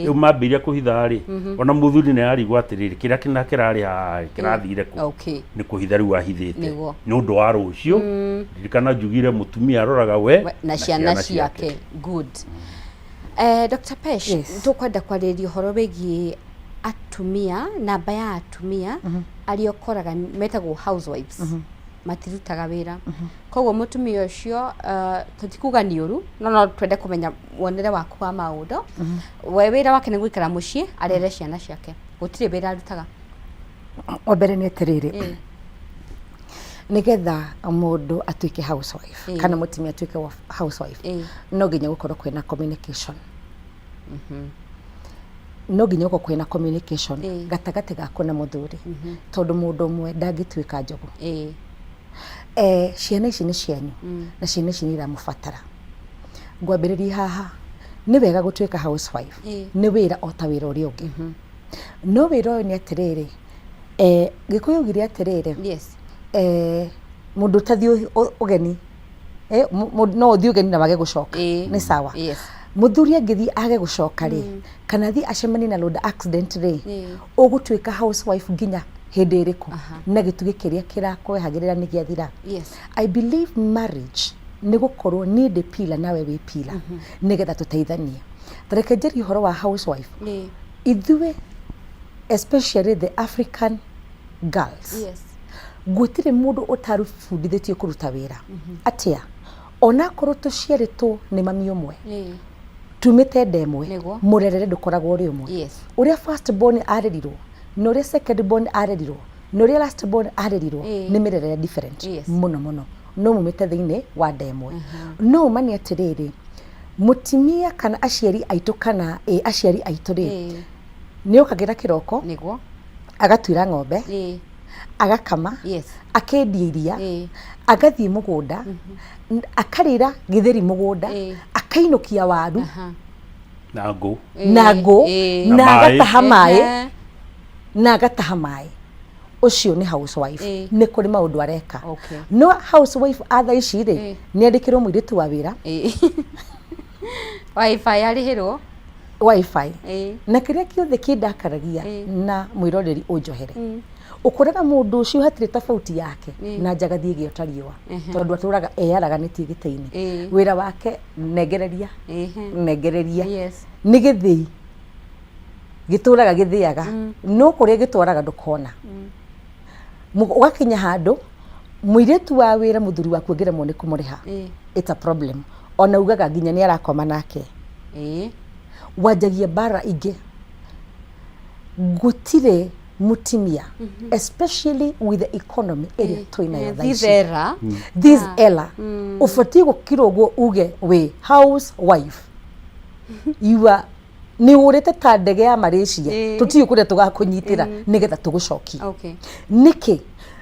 Rĩu mambĩrĩria kũhitha rĩ, ona mũthuri nĩ ararigwo atĩrĩrĩ, kĩrĩa kĩna kĩrarĩ haha rĩ, kĩrathire kũ? Nĩ kũhitha rĩu ahithĩte nĩ ũndũ wa rũciũ. Ririkana njugire mũtumia aroraga we na ciana ciake. Good. Dr. Pesh, tũkwenda kwarĩrĩria ũhoro wĩgiĩ atumia, namba ya atumia arĩa ũkoraga metagwo housewives. Matirutaga wĩra. Koguo mũtumia ũcio, tũtikuga nĩ ũru, no no twende kũmenya wonere waku wa maũndũ. We wĩra wake nĩ gũikara mũciĩ arere ciana ciake, gũtirĩ wĩra arutaga. Wa mbere nĩ atĩrĩrĩ, nĩgetha mũndũ atuĩke housewife kana mũtumia atuĩke housewife, no nginya gũkorwo kwĩna communication. No nginya gũkorwo kwĩna communication gatagatĩ gaku na mũthuri, tondũ mũndũ ũmwe ndangĩtuĩka njogu. Ciana ici nĩ cianyu na ciana ici nĩ iramũbatara. Ngwambĩrĩria haha, nĩ wega gũtuĩka housewife, nĩ wĩra o ta wĩra ũrĩa ũngĩ. No wĩra ũyũ nĩ atĩrĩrĩ, Gĩkũyũ augire atĩrĩrĩ, mũndũ ũtathiĩ ũgeni, no ũthiĩ ũgeni na wage gũcoka, nĩ sawa. Mũthuri angĩthiĩ age gũcoka rĩ, kana athiĩ acemanie na road accident rĩ, ũgũtuĩka housewife nginya hĩndĩ ĩrĩkũ? Na gĩtugĩ kĩrĩa kĩrakwehagĩrĩra nĩ gĩathira. I believe marriage nĩ gũkorwo niĩ ndĩ pillar nawe wĩ pillar, nĩgetha tũteithanie. Ta reke njarie ũhoro wa housewife. Ithuĩ especially the African girls, gũtirĩ mũndũ ũtarubundithĩtio kũruta wĩra. Atĩa? Onakorwo tũciarĩtwo nĩ mami ũmwe, tumĩte nda ĩmwe, mũrerere ndũkoragwo ũrĩ ũmwe. Ũrĩa first born arerirwo na ũrĩa second born arerirwo na ũrĩa last born arerirwo nĩ mĩrerere different mũno mũno, no mumĩte thĩinĩ wa nda ĩmwe. No ũma nĩ atĩrĩrĩ, mũtumia kana aciari aitũ kana aciari aitũ rĩ, nĩ okagĩra kĩroko, agatuĩra ng'ombe, agakama, akendia iria, agathiĩ mũgũnda, akarĩra gĩtheri mũgũnda, akainũkia waru na ngũ, na ngũ, na agataha maĩ, na agataha maĩ. Ũcio nĩ housewife. Nĩ kũrĩ maũndũ areka. No housewife a thaa ici rĩ, nĩ andĩkĩrwo mũirĩtu wa wĩra. Wifi arĩhĩrwo. Wifi. Na kĩrĩa kĩothe kĩndakaragia na mwĩroreri ũnjohere, ũkoraga mũndũ ũcio hatirĩ tofauti yake na njagathi ĩgĩota riũa, tondũ atũraga eyaraganĩtie gĩtĩ-inĩ. Wĩra wake nengereria, nengereria. Nĩ gĩthĩi gĩtũraga gĩthĩaga, no kũrĩa gĩtwaraga ndũkona. Ũgakinya handũ mũirĩtu wa wĩra mũthuri waku angĩremwo nĩ kũmũrĩha, it's a problem. Ona ugaga nginya nĩ arakoma nake. Wanjagia mbara ingĩ. Gũtirĩ mũtumia, especially with the economy ĩrĩa twĩ nayo thaa This ici. era. This era. Ũbatiĩ gũkira ũguo uge wĩ housewife. You are nĩ ũrĩte ta ndege ya Malaysia, tũtiũĩ kũrĩa tũgakũnyitĩra nĩgetha tũgũcokie. Nĩkĩ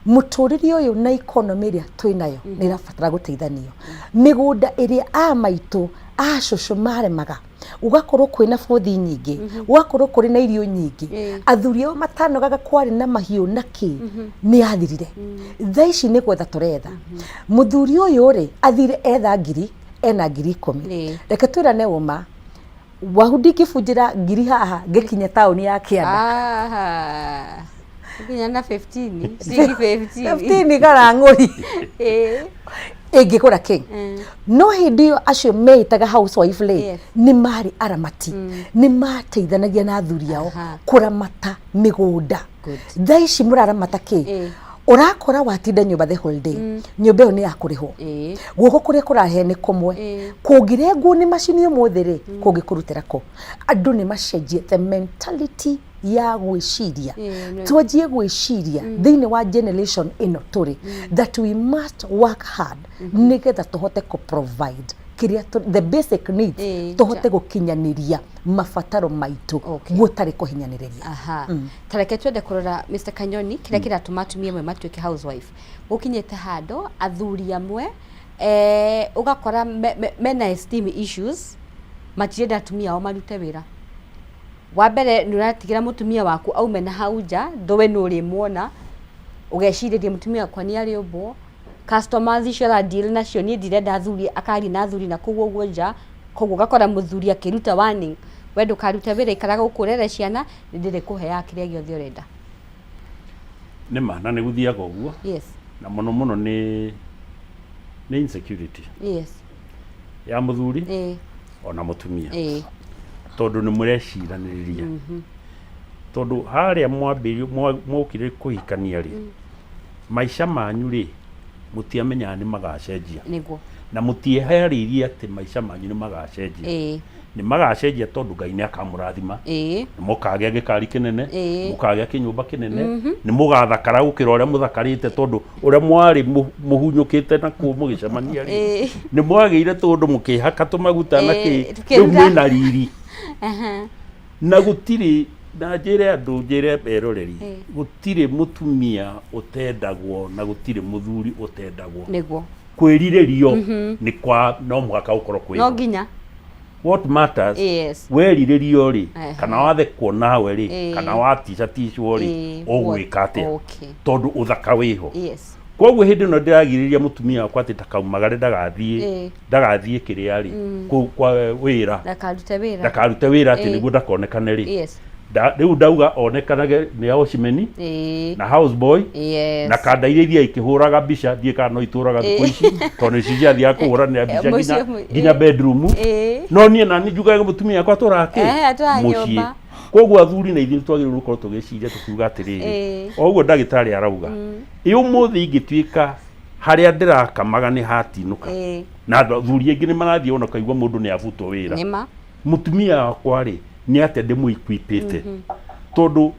mũtũrĩre ũyũ na economy ĩrĩa twĩ nayo nĩ ĩrabatara gũteithanio. Mĩgũnda ĩrĩa a maitũ a cũcũ maremaga, gũgakorwo kwĩna bũthi nyingĩ, gũgakorwo kũrĩ na irio nyingĩ, athuri ao matanogaga, kwarĩ na mahiũ na kĩ, nĩ yathirire. Thaa ici nĩ gwetha tũretha. Mũthuri ũyũ rĩ, athire etha ngiri, ena 10,000. Reke twĩrane ũma, wahu ndingĩbunjĩra ngiri haha ngĩkinya taũni ya Kĩanda. Aha. Nginya na 15, ciringi 15. 15 karang'ũri ĩngĩgũra kĩ? No hĩndĩ ĩyo acio meĩtaga housewife rĩ, nĩ marĩ aramati, nĩ mateithanagia na athuri ao kũramata mĩgũnda. Thaa ici mũraramata kĩ? Ũrakora watinda nyũmba the whole day, nyũmba ĩyo nĩ ya kũrĩhwo, guoko kũrĩa kũrahe nĩ kũmwe, kũngĩrengwo nĩ macini ũmũthĩ rĩ, kũngĩkũrutĩra kũ? Andũ nĩ macenjie the mentality ya gwĩciria. Twanjie gwĩciria thĩinĩ wa generation ĩno tũrĩ, that we must work hard nĩgetha tũhote kũ provide kĩrĩa the basic needs, tũhote gũkinyanĩria mabataro maitũ gũtarĩ kũhinyanĩrĩria. Aha. Ta reke twende kũrora Mr. Kanyoni, kĩrĩa kĩratũma atumia amwe matuĩke housewife. Gũkinyĩte handũ athuri amwe ũgakora mena esteem issues, matirenda atumia ao marute wĩra. Wa mbere nĩ ũratigĩra mũtumia waku aume na hau nja, ndũĩ nũ ũrĩmuona, ũgecirĩria mũtumia wakwa nĩ arĩũmbwo. Customers icio ara deal nacio niĩ ndirenda athuri akaria na athuri na kũu ũguo nja koguo ũgakora mũthuri akĩruta warning we ndũkarute wĩra ikara gũkũ ũrere ciana nĩ ndĩrĩkũheaga kĩrĩa gĩothe ũrenda. Nĩ ma na nĩ gũthiaga ũguo. Yes. Na mũno mũno nĩ nĩ insecurity. Yes. Ya mũthuri Ĩĩ. ona mũtumia. Ĩĩ. Tondũ nĩ mũreciranĩrĩria. Tondũ harĩa mwambĩrĩirie mwokire kũhikania rĩ, maica manyu rĩ, mũtiamenyaga nĩ magacenjia. Nĩguo. Na mũtieharĩirie atĩ maica manyu nĩ magacenjia. Ĩĩ. Nĩ magacenjia tondũ Ngai nĩ akamũrathima. Ĩĩ. Nĩ mũkagĩa gĩkari kĩnene, Ĩĩ. mũkagĩa kĩnyũmba kĩnene, nĩ mũgathakara gũkĩra ũrĩa mũthakarĩte tondũ ũrĩa mwarĩ mũhunyũkĩte na kuo mũgĩcemania rĩ, Ĩĩ. nĩ mwagĩire tũndũ mũkĩhaka tũmaguta na Ĩĩ, kĩ, rĩu tũkĩruta. mwĩna riri. Na gũtirĩ na njĩre andũ njĩre eroreri gũtirĩ mũtumia ũtendagwo na gũtirĩ mũthuri ũtendagwo. Nĩguo. Kwĩrirĩrio nĩ kwa no mũhaka gũkorwo kwĩho. No nginya. What matters Yes. werirĩrio rĩ Ehe. kana wathekwo nawe rĩ Ĩĩ. kana waticaticwo rĩ Ĩĩ, ũgwĩka atĩa? Okay. Tondũ ũthaka wĩho. Yes. Koguo hĩndĩ ĩno ndĩragirĩrĩria mũtumia wakwa atĩ ndakaumagare ndagathiĩ Ĩĩ. ndagathiĩ kĩrĩa rĩ kũu kwa wĩra Ndakarute wĩra. ndakarute wĩra atĩ Ĩĩ. nĩguo ndakonekane rĩ Yes. rĩu ndauga onekanage nĩ houseman Ĩĩ. na house boy Yes. na kanda iria ithiaga ikĩhũraga mbica ndiĩ kana no itũraga thikũ ici tondũ nĩcio ciathiaga kũhũranĩra mbica Mũciĩ nginya nginya bedroom Ĩĩ. no niĩ nani njugage mũtumia wakwa atũraga kĩ Eh, atũraga mũciĩ nyũmba. koguo athuri na ithuĩ nĩtwagĩrĩirwo gũkorwo tũgĩciria tũkiuga atĩrĩrĩ Ĩĩ. o ũguo ndagĩtarĩ arauga ĩ ũmũthĩ ingĩtuĩka harĩa ndĩrakamaga nĩ hatinũka Ĩĩ. na athuri aingĩ nĩ marathiĩ ona ũkaigua mũndũ nĩ abutwo wĩra Nĩma. mũtumia wakwa rĩ nĩ atĩa ndĩmũikwipĩte tondũ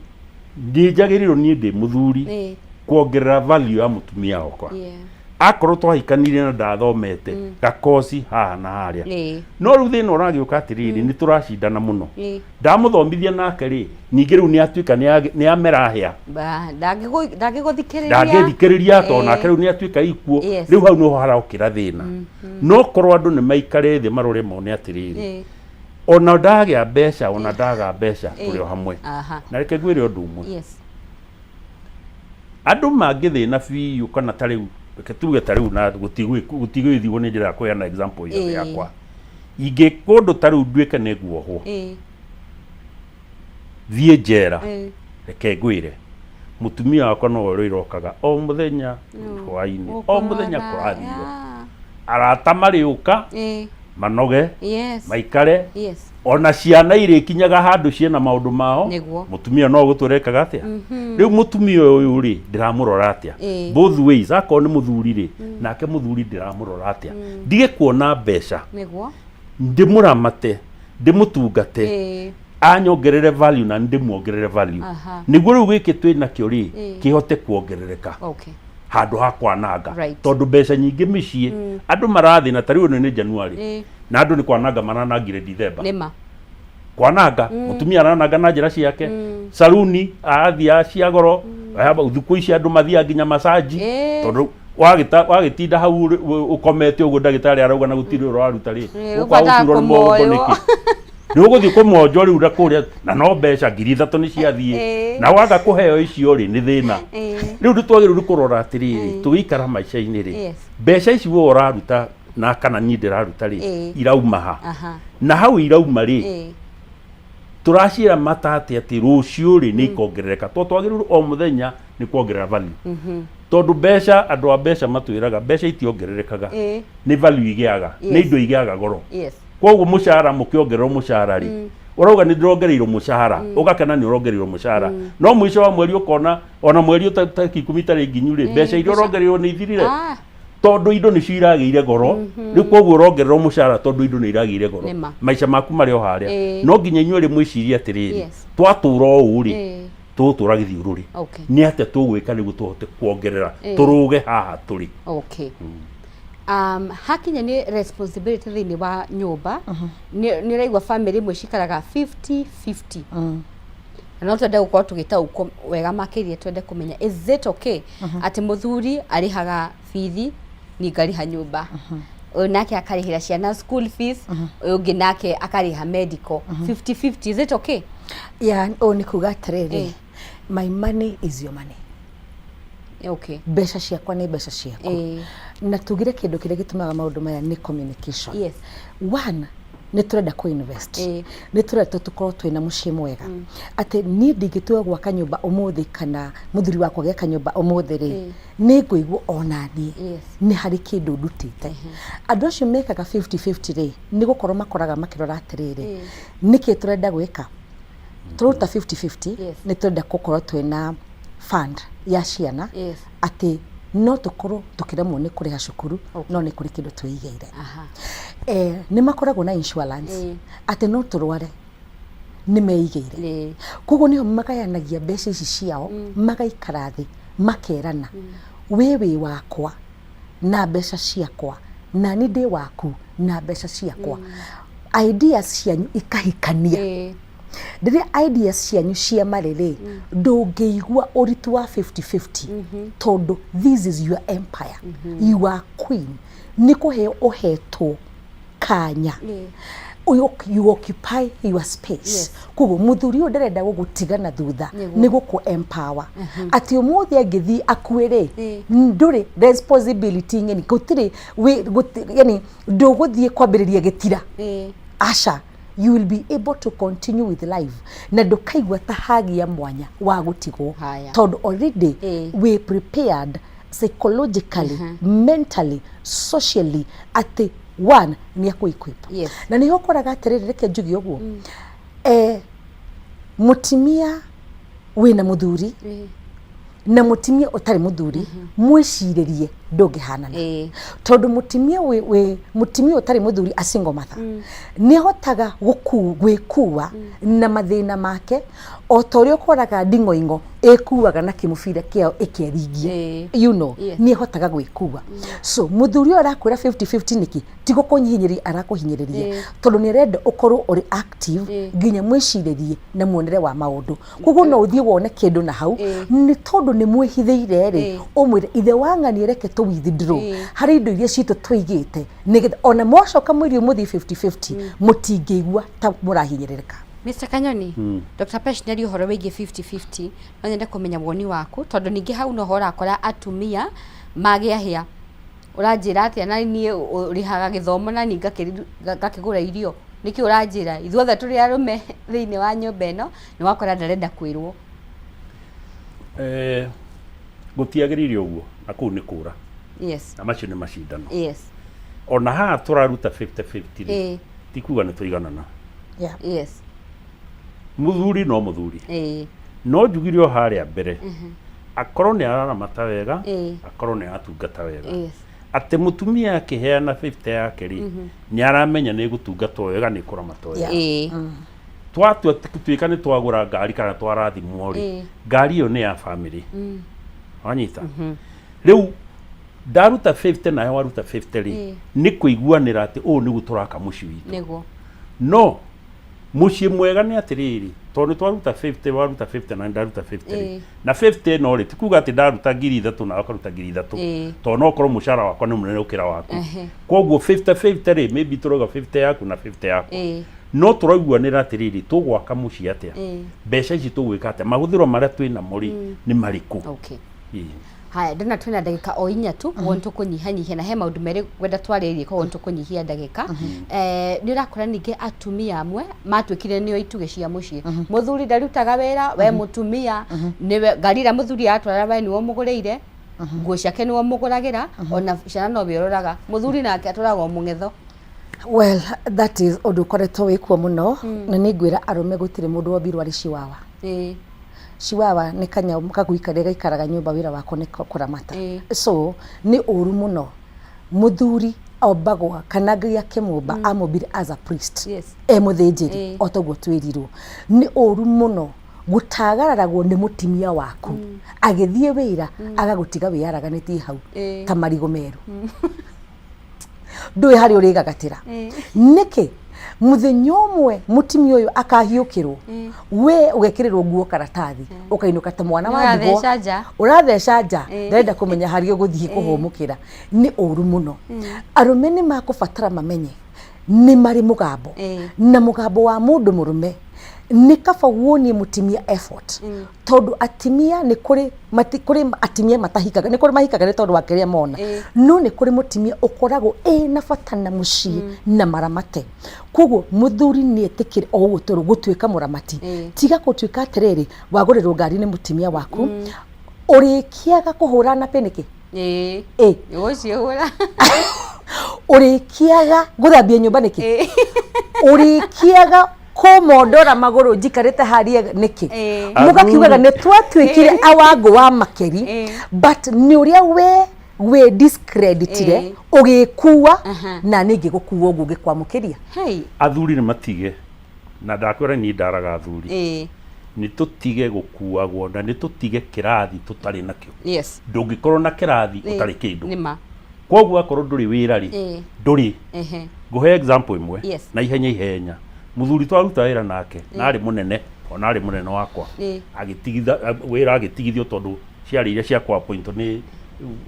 ndĩnjagĩrĩirwo niĩ ndĩ mũthuri Ĩĩ. kuongerera value ya mũtumia wakwa Yeah. akorwo twahikanirie na ndathomete gakoci haha na harĩa Ĩĩ. no rĩu thĩna ũragĩũka atĩrĩrĩ nĩ tũracindana mũno Ĩĩ. ndamũthomithia nake rĩ ningĩ rĩu nĩ atuĩka nĩ amera hĩa Ba- ndangĩgũ- ndangĩgũthikĩrĩria ndangĩthikĩrĩria tondũ Ĩĩ. nake rĩu nĩ atuĩka ikuo Yes. rĩu hau nĩho harokĩra thĩna no korwo andũ nĩ maikare thĩ marore mone atĩrĩrĩ Ĩĩ. ona ndagĩa mbeca ona ndaga mbeca Ĩĩ. tũrĩ o hamwe Aha. na reke ngwĩre ũndũ ũmwe Yes. Andũ mangĩthĩna biũ kana ta rĩu reke tuge ta rĩu na gũtigwĩthiwo nĩ njĩra ya kũheana example ĩyo Ĩĩ. yakwa ingĩka ũndũ ta rĩu nduĩke nĩ nguohwo Ĩĩ. thiĩ njera Ĩĩ. reke ngwĩre mũtumia wakwa no we ũrĩrokaga o mũthenya hwainĩ o mũthenya kũrathio arata marĩũka Ĩĩ. manoge Yes. maikare Yes. ona ciana irĩkinyaga handũ ciĩna maũndũ mao Nĩguo. mũtumia no gũtũra ekaga atĩa rĩu mũtumia ũyũ rĩ ndĩramũrora atĩa Ĩĩ. both ways akorwo nĩ mũthuri rĩ nake mũthuri ndĩramũrora atĩa ndige kuona mbeca Nĩguo. ndĩmũramate ndĩmũtungate Ĩĩ. anyongerere value na ndĩmuongerere value Aha. nĩguo rĩu gĩkĩ twĩ nakĩo rĩ Ĩĩ. kĩhote kuongerereka Okay. handũ ha kwananga Right. tondũ mbeca nyingĩ mĩciĩ andũ marathĩna ta rĩu ĩno nĩ January Ĩĩ. na andũ nĩ kwananga maranangire Dithemba Nĩma. kwananga mũtumia arananga na njĩra ciake saruni arathiaga cia goro thikũ ici andũ mathiaga nginya macaji Ĩĩ. tondũ wagĩta wagĩtinda hau ũrĩ- ũkomete ũguo ndagĩtarĩ arauga na gũtirĩ ũraruta rĩ Ĩĩ, ũkwaga ũbataraga gũturwo nĩ mũgongo kũmoywo. nĩkĩ nĩ ũgũthiĩ kũmonjwo rĩu na kũrĩa na no mbeca 3000 nĩ ciathiĩ Ĩĩ. na waga kũheo icio rĩ nĩ thĩna Ĩĩ. rĩu nĩ twagĩrĩirwo nĩ kũrora atĩrĩrĩ tũgĩikara maica-inĩ rĩ Yes. mbeca ici we ũraruta na kana niĩ ndĩraruta rĩ Ĩĩ. irauma ha Aha. na hau irauma rĩ Ĩĩ. tũraciĩra mata atĩ atĩ rũciũ rĩ nĩ ikongerereka tondũ twagĩrĩirwo o mũthenya nĩ kuongerera value tondũ mbeca andũ a mbeca matwĩraga mbeca itiongererekaga Ĩĩ. nĩ value igĩaga nĩ Yes. indo igĩaga goro Yes. koguo mũcara mũkĩongererwo mũcara rĩ ũrauga nĩ ndĩrongereirwo mũcara ũgakena nĩ ũrongereirwo mũcara no mũico wa mweri ũkona ona mweri tarĩki ikũmi itarĩ nginyu rĩ mbeca iria ũrongereirwo nĩ ithirire Ah. tondũ indo nĩcio iragĩire goro rĩu koguo ũrongererwo mũcara tondũ indo nĩ iragĩire goro Nĩma. maica maku marĩ o harĩa Ĩĩ. no nginya inyuĩ rĩ mwĩcirie atĩrĩrĩ Yes. twatũra ũũ rĩ Ĩĩ. tũgũtũra gĩthiũrũrĩ Okay. nĩ atĩa tũgwĩka nĩguo tũhote kuongerera Ĩĩ. tũrũge haha tũrĩ Okay. Um, hakinya nĩ responsibility thĩinĩ wa nyũmba nĩ nĩ ũraigua family imwe cikaraga 50 50 na no twende gũkorwo tũgĩtaũkwo wega makĩria twende kũmenya is it okay atĩ mũthuri arĩhaga bithi niĩ ngarĩha nyũmba ũyũ nake akarĩhĩra ciana school fees ũyũ ũngĩ nake akarĩha medical 50 50 is it okay Yeah, ũũ nĩ kuga atĩrĩrĩ Eh. my money is your money. Okay. Mbeca ciakwa nĩ mbeca ciaku. Na tugire kĩndũ kĩrĩa gĩtũmaga maũndũ maya nĩ communication. One, nĩ tũrenda kũ invest. Nĩ tũrenda tũkorwo twĩna mũciĩ mwega. Atĩ niĩ ndingĩtua gwaka nyũmba ũmũthĩ kana mũthuri wakwa agĩaka nyũmba ũmũthĩ rĩ, nĩ ngũigua ona niĩ nĩ harĩ kĩndũ ndutĩte. Andũ acio mekaga 50-50 rĩ, nĩ gũkorwo makoraga makĩrora atĩrĩrĩ, nĩkĩ tũrenda gwĩka? Tũraruta 50-50 nĩ tũrenda gũkorwo twĩna fund ya ciana. Atĩ no tũkorwo tũkĩremwo nĩ kũrĩha cukuru no nĩ kũrĩ kĩndũ twĩigĩire. Nĩ makoragwo na insurance atĩ no tũrware nĩ meigĩire. Koguo nĩho magayanagia mbeca ici ciao, magaikara thĩ makerana, we wĩ wakwa na mbeca ciakwa, nani ndĩ waku na mbeca ciakwa. Ideas cianyu ikahikania. Rĩrĩa ideas cianyu cia marĩ rĩ, ndũngĩigua ũritũ wa 50-50 tondũ this is your empire. You are queen. Nĩ kũheo ũhetwo kanya. You occupy your space. Koguo mũthuri ũyũ ndarenda gũgũtiga na thutha, nĩ gũkũ empower. Atĩ ũmũthĩ angĩthiĩ akue rĩ, ndũrĩ responsibility ng'eni, gũtirĩ, yani ndũgũthiĩ kwambĩrĩria gĩtira. Aca, you will be able to continue with life na ndũkaigua ta hagia mwanya wa gũtigwo. Tondũ already we prepared psychologically, mentally, socially atĩ one nĩ akũ equip. Na nĩho ũkoraga atĩrĩrĩ, reke njuge ũguo, mũtimia wĩna mũthuri na mũtimia ũtarĩ mũthuri, mwĩcirĩrie ndũngĩhanana. Tondũ mũtimia wĩ mũtimia ũtarĩ mũthuri, a single mother, nĩ ahotaga gwĩkua na mathĩna make o ta ũrĩa ũkoraga nding'oing'o ĩkuaga na kĩmũbira kĩayo ĩkeringia. You know, nĩ ahotaga gwĩkua. So mũthuri ũyũ arakwĩra 50-50 nĩkĩ? Ti gũkũnyihinyĩrĩria arakũhinyĩrĩria, tondũ nĩ arenda ũkorwo ũrĩ active nginya mwĩcirĩrie na muonere wa maũndũ. Koguo no ũthiĩ wone kĩndũ na hau nĩ tondũ nĩ mwĩhithĩire rĩ, ũmwĩre ithe wa ng'ania reke tũ withdraw harĩ indo iria citũ tũigĩte, nĩgetha ona mwacoka mwĩrio mũthiĩ 50-50 mũtingĩigua ta mũrahinyĩrĩrĩka. Mr. Kanyoni, Dr. Pesh nĩaria ũhoro wĩgiĩ 50-50, no nyende kũmenya woni waku tondũ ningĩ hau noho ũrakora atumia magĩa hĩa. Ũranjĩra atĩa na niĩ ũrĩhaga gĩthomo na niĩ ngakĩgũra irio? Nĩkĩ ũranjĩra? Ithuothe tũrĩ arũme thĩinĩ wa nyũmba ĩno, nĩ wakora ndarenda kwĩrwo. Gũtiagĩrĩire ũguo, na kũu nĩ kũra. Na macio nĩ macindano. Ona haha tũraruta 50-50 rĩ, ti kuga nĩ tũiganana. Mũthuri no mũthuri. No njugire o harĩa mbere, akorwo nĩ araramata wega, akorwo nĩ aratungata wega. Atĩ mũtumia akĩheana 50 yake rĩ, nĩ aramenya nĩ ĩgũtungatwo wega, nĩ ĩkũramatwo wega. Twatua tuĩka nĩ twagũra ngari kana twarathimwo rĩ, ngari ĩyo nĩ ya family. Wanyita? Rĩu ndaruta 50 nawe waruta 50 rĩ, nĩ kũiguanĩra atĩ ũũ nĩguo tũraka mũciĩ witũ. No mũciĩ mwega nĩ atĩrĩrĩ, tondũ nĩ twaruta 50, waruta 50 na ndaruta 50 rĩ, na 50 ĩno rĩ, ti kuga atĩ ndaruta 3000 nawe ũkaruta 3000, tondũ no ũkorwo mũcara wakwa nĩ mũnene gũkĩra waku. Koguo 50 50 rĩ, maybe tũrauga 50 yaku na 50 yakwa, no tũraiguanĩra atĩrĩrĩ, tũgwaka mũciĩ atĩa, mbeca ici tũgwĩka atĩa, mahũthĩro marĩa twĩ namo rĩ nĩ marĩkũ. Haya, ndona twĩna ndagĩka o inya tu, koguo nĩtũkũnyihanyihia na he maũndũ merĩ ngwenda twarĩrĩrie, koguo nĩtũkũnyihia ndagĩka. Nĩ ũrakora ningĩ atumia amwe matuĩkire nĩo itugĩ cia mũciĩ. Mũthuri ndarutaga wĩra, we mũtumia nĩwe ngari ĩrĩa mũthuri aratwara we nĩwe ũmũgũrĩire, nguo ciake nĩwe ũmũgũragĩra, ona ciana nowe ũroraga. Mũthuri nake atwaraga o mũng'etho. Well, that is ũndũ ũkoretwo wĩkuo mũno, na nĩ ngwĩra arũme gũtirĩ mũndũ wombirwo arĩ chihuahua. Chihuahua nĩ kanyamũ kagui karĩa gaikaraga nyũmba, wĩra wako nĩ kũramata. So nĩ ũru mũno mũthuri ombagwo kana Ngai akĩmũmba amũmbire as a priest, e mũthĩnjĩri, o toguo twĩrirwo. Nĩ ũru mũno gũtagararagwo nĩ mũtimia waku agĩthiĩ wĩra agagũtiga wĩyaraganĩtie hau ta marigũ meru, ndũĩ harĩa ũrĩgagatĩra. Nĩkĩ mũthenya ũmwe mũtimia ũyũ akahiũkĩrwo, we ũgekĩrĩrwo nguo karatathi ũkainũka ta mwana wa ndigwa. Ũratheca nja. Ũratheca nja, ndarenda kũmenya harĩa ũgũthiĩ kũhũmũkĩra. Nĩ ũru mũno. Arũme nĩ makũbatara mamenye Nĩ marĩ mũgambo. Na mũgambo wa mũndũ mũrũme nĩ kaba wonie mũtimia effort, tondũ atimia nĩ kũrĩ mati, kũrĩ atimia matahikaga, nĩ kũrĩ mahikaga nĩ tondũ wa kĩrĩa mona, no nĩ kũrĩ mũtimia ũkoragwo ĩna bata na mũciĩ na maramate. Koguo mũthuri nĩ etĩkĩre o ũguo tũrĩ gũtuĩka mũramati. Tiga gũtuĩka atĩrĩrĩ, wagũrĩrwo ngari nĩ mũtimia waku, ũrĩkĩaga kũhũra napĩ nĩkĩ? Ĩĩ. Ĩ. Ũgũciĩhũra. Ũrĩkĩaga gũthambia nyũmba nĩkĩ? Ũrĩkĩaga kũmondora magũrũ njikarĩte haria nĩkĩ? Mũgakiugaga nĩ twatuĩkire awangũ wa makeri, but nĩ ũrĩa we wĩ discreditire ũgĩkua, na niĩ ngĩgũkua ũguo ngĩkwamũkĩria. Hey. Athuri nĩ matige, na ndakwĩra niĩ ndaraga athuri. Nĩ tũtige gũkuagwo na nĩ tũtige kĩrathi tũtarĩ nakĩo. Ndũngĩkorwo na kĩrathi ũtarĩ kĩndũ. Nĩ ma. Koguo akorwo ndũrĩ wĩra rĩ, ndũrĩ. Ngũhe example ĩmwe na ihenya ihenya. Mũthuri twaruta wĩra nake, na arĩ mũnene, ona arĩ mũnene wakwa, agĩtigitha wĩra, agĩtigithio tondũ ciarĩ iria cia kũ appoint nĩ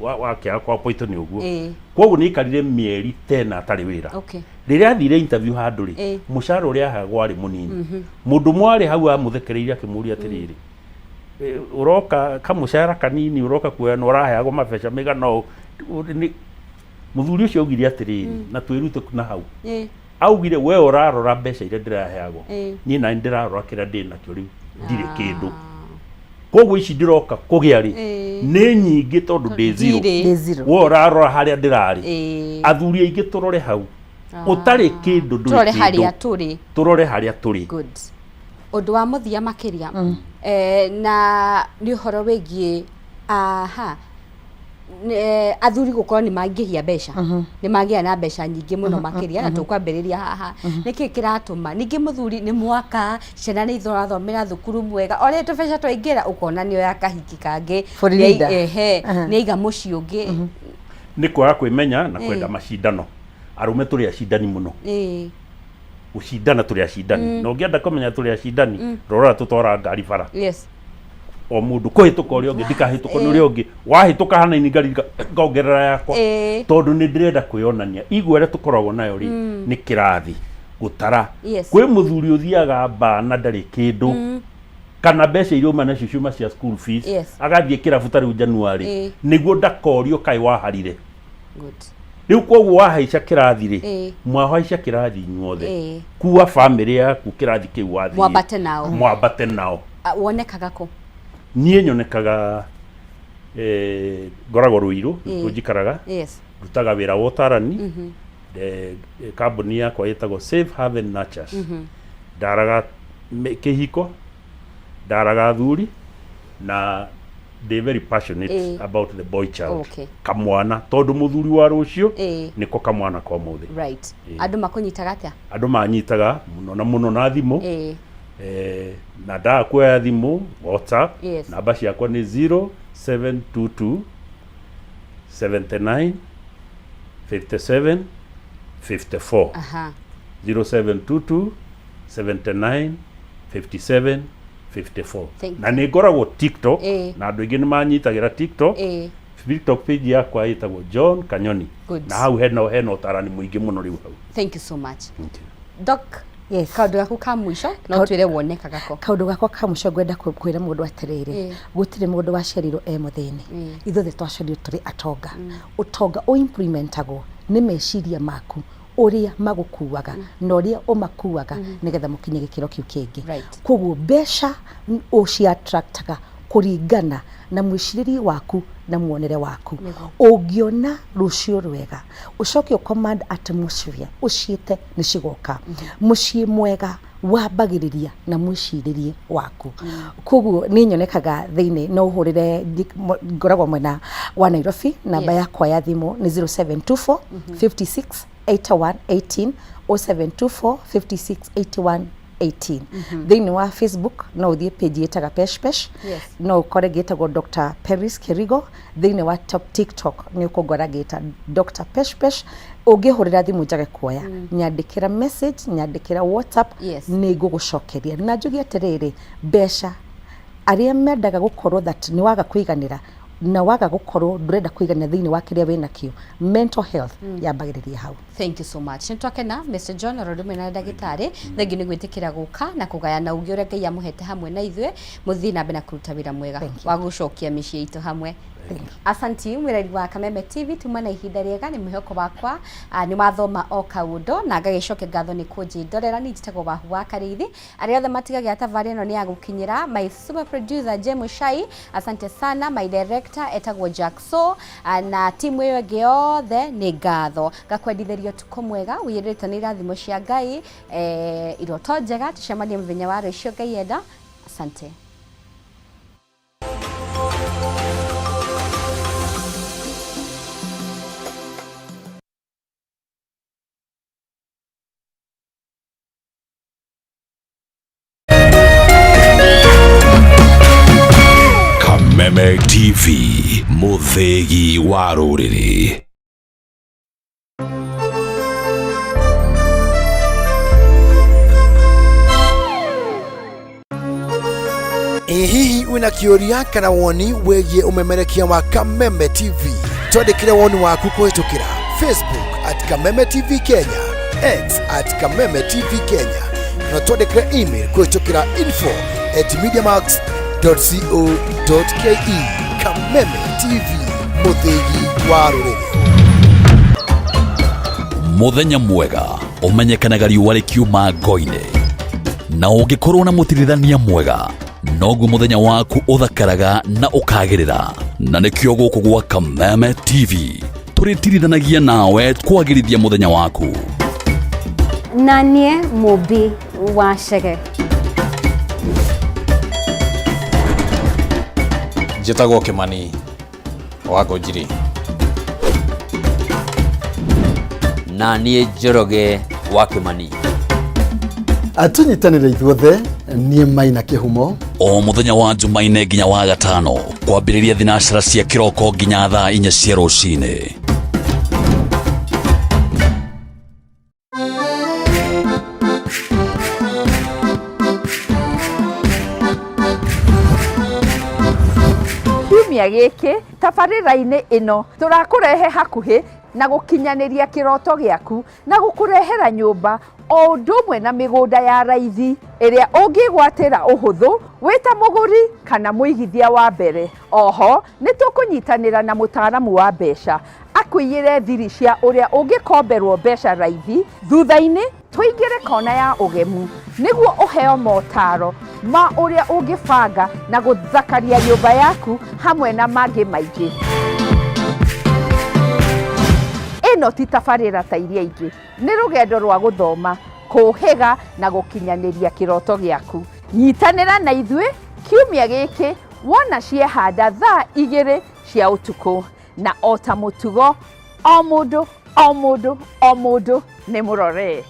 wakĩaga kũ appoint nĩ ũguo. Koguo nĩ aikarire mĩeri tena atarĩ wĩra. Rĩrĩa athire interview handũ rĩ, mũcara ũrĩa aheagwo warĩ mũnini. Mũndũ ũmwe warĩ hau amũthekereirie akĩmũria atĩrĩrĩ, ũroka kamũcara kanini ũroka kuoya na ũraheagwo mabeca maigana ũũ. Mũthuri ũcio augire atĩrĩrĩ, na twĩrute na hau. Augire we ũrarora mbeca iria ndĩraheagwo, niĩ nani ndĩrarora kĩrĩa ndĩ nakĩo rĩu, ndirĩ kĩndũ. Koguo ici ndĩroka kũgĩa rĩ, nĩ nyingĩ tondũ ndĩ zero. Ndĩ zero. We ũrarora harĩa ndĩrarĩ. Athuri aingĩ tũrore hau. Ũtarĩ kĩndũ ndũrĩ Tũrore harĩa kĩndũ. tũrĩ. Tũrore harĩa tũrĩ. Good. Ũndũ wa mũthia makĩria, na nĩ ũhoro wĩgiĩ aha, athuri gũkorwo nĩ maingĩhia mbeca, nĩ magĩa na mbeca nyingĩ mũno makĩria, na tũkwambĩrĩria haha. Nĩkĩ kĩratũma ningĩ mũthuri nĩ mwaka ciana nĩ irathomera thukuru mwega, o rĩrĩa tũbeca twaingĩra ũkona nĩ oya kahiki kangĩ, For leader. nĩ aiga mũciĩ ũngĩ. Nĩ kwaga kwĩmenya na kwenda macindano. Arũme tũrĩ acindani mũno. Gũcindana tũrĩ acindani. Na ũngĩenda kũmenya tũrĩ acindani, rora tũtwaraga ngari bara. O mũndũ kũhĩtũka ũrĩa ũngĩ, ndikahĩtũkwo nĩ ũrĩa ũngĩ. Wahĩtũka hanini ngari ngongerera yakwa. Tondũ nĩ ndĩrenda kwĩyonania. Igua ĩrĩa tũkoragwo nayo rĩ, nĩ kĩrathi, gũtara. Kwĩ mũthuri ũthiaga mbaa na ndarĩ kĩndũ. Kana mbeca iria auma nacio ciuma cia school fees. Agathiĩ kĩrabu ta rĩu January. Nĩguo ndakorio kaĩ waharire. Rĩu koguo wahaica kĩrathi rĩ, mwahaica kĩrathi inyuothe. Kua bamĩrĩ yaku kĩrathi kĩu wathiĩ. Mwambate nao. Mwambate nao. Wonekaga kũ? Niĩ nyonekaga ngoragwo Ruiru, nĩkuo njikaraga. Ndutaga wĩra wa ũtarani. Kambuni yakwa ĩtagwo Safe Haven Nurtures. Ndaraga kĩhiko, ndaraga athuri na ndĩ very passionate about the boy child. Kamwana, tondũ mũthuri wa rũciũ nĩko kamwana ka ũmũthĩ. Andũ makũnyitaga atĩa? Andũ manyitaga mũno na mũno na thimũ. Na ndaga kuoya thimũ WhatsApp. Namba ciakwa nĩ 0722 79 57 54. 0722 79 57 54. Thank Na nĩ ngoragwo TikTok, na andũ aingĩ nĩ manyitagĩra TikTok. TikTok page yakwa ĩtagwo John Kanyoni. Good. Na hau hena ũtarani mũingĩ mũno rĩu hau. Thank you so much. Thank you. Doc, Yes. kaũndũ gaku ka mũico no twĩre wonekaga kũ? Kaũndũ gakwa ka mũico ngwenda kwĩra mũndũ atĩrĩrĩ, gũtirĩ mũndũ waciarirwo e mũthĩni. Ithuothe twaciarirwo tũrĩ atonga. Ũtonga ũ implementagwo nĩ meciria maku, ũrĩa magũkuaga na ũrĩa ũmakuaga nĩgetha mũkinye gĩkĩro kĩu kĩngĩ. Koguo mbeca ũci attractaga kũringana na mwĩcirĩrie waku na muonere waku. Ũngĩona rũciũ rwega, ũcoke ũ command atmosphere, ũciĩte nĩ cigoka. Mũciĩ mwega wambagĩrĩria na mwĩcirĩrie waku. Koguo niĩ nyonekaga thĩinĩ, no ũhũrĩre, ngoragwo mwena wa Nairobi, namba yakwa ya thimũ nĩ 0724 56 81 18, 0724 56 81 18. Thĩinĩ wa Facebook no ũthiĩ page ĩtaga Pesh Pesh, no ũkore ngĩtagwo Dr. Peris Kerigo. Thĩinĩ wa TikTok nĩ ũkũngora ngĩta Dr. Pesh Pesh. Ũngĩhũrĩra thimũ njage kuoya, nyandĩkĩra message, nyandĩkĩra WhatsApp, nĩ ngũgũcokeria. Na njuge atĩrĩrĩ, mbeca arĩa mendaga gũkorwo that nĩ waga kũiganĩra, Na waga gũkorwo ndũrenda kũigana thĩinĩ wa kĩrĩa wĩnakĩo, mental health yambagĩrĩria hau. Thank you so much. Nĩ twakena Mr. John oro rĩmwe na ndagĩtarĩ. Thengiũ nĩ gwĩtĩkĩra gũka na kũgayana ũgĩ ũrĩa Ngai amũhete hamwe na ithuĩ. Mũthiĩ na mbere na kũruta wĩra mwega wa gũcokia mĩciĩ itũ hamwe. Asanti mwĩrori wa Kameme TV, tuma na ihinda rĩega. Nĩ mwĩhoko wakwa nĩ wathoma o kaũndũ na ngagĩcokia ngatho nĩ kũnjĩndorera. Niĩ njĩtagwo Wahu wa Karĩithi. Arĩa othe matigagia tabarĩ ĩno nĩ ya gũkinyĩra. My super producer Jemu Shai, asante sana. My director etagwo Jack So, na timu ĩyo ĩngĩ yothe nĩ ngatho. Ngakwendithĩria ũtukũ mwega ũiyũrĩtwo nĩ irathimo cia Ngai, iroto njega. Tũcemanie mũthenya wa rũciũ Ngai enda. Asante. Kameme TV, mũthĩgi wa rũrĩrĩ. Ĩ hihi wĩna kĩũria kana woni wĩgiĩ ũmemerekia wa Kameme TV? Twandĩkĩre woni waku kũhĩtũkĩra Facebook at Kameme TV Kenya, X at Kameme TV Kenya, kana twandĩkĩre email kũhĩtũkĩra info at mediamax.co.ke. Kameme TV, mũthĩgi wa rũrĩrĩ. Mũthenya mwega ũmenyekanaga riũa rĩkiuma ngo-inĩ, na ũngĩkorwo na mũtirithania mwega noguo mũthenya waku ũthakaraga na ũkagĩrĩra. Na nĩkĩo gũkũ gwa Kameme TV tũrĩtirithanagia nawe kwagĩrithia mũthenya waku. Na niĩ Mũmbi wa Chege. Njĩtagwo Kĩmani wa Ngũnjiri. Na niĩ Njoroge wa Kĩmani. Tũnyitanĩre ithuothe, niĩ Maina Kĩhumo. O mũthenya wa Jumaine nginya wa Gatano, kwambĩrĩria thinacara cia kĩroko nginya thaa 4 cia rũcinĩ. Kiumia gĩkĩ tabarĩra-inĩ ĩno tũrakũrehe hakuhĩ na gũkinyanĩria kĩroto gĩaku na gũkũrehera nyũmba o ũndũ ũmwe na mĩgũnda ya raithi ĩrĩa ũngĩgwatĩra ũhũthũ wĩ ta mũgũri kana mũigithia wa mbere. Oho nĩ tũkũnyitanĩra na mũtaaramu wa mbeca akũiyĩre thiri cia ũrĩa ũngĩkomberwo mbeca raithi. Thutha-inĩ tũingĩre kona ya ũgemu nĩguo ũheo motaro ma ũrĩa ũngĩbanga na gũthakaria nyũmba yaku hamwe na mangĩ maingĩ. Ĩno ti tabarĩra ta iria ingĩ, nĩ rũgendo rwa gũthoma, kũũhĩga na gũkinyanĩria kĩroto gĩaku. Nyitanĩra na ithuĩ kiumia gĩkĩ wona ciehanda thaa 2 cia ũtukũ. Na o ta mũtugo, o mũndũ, o mũndũ, o mũndũ nĩ mũrore.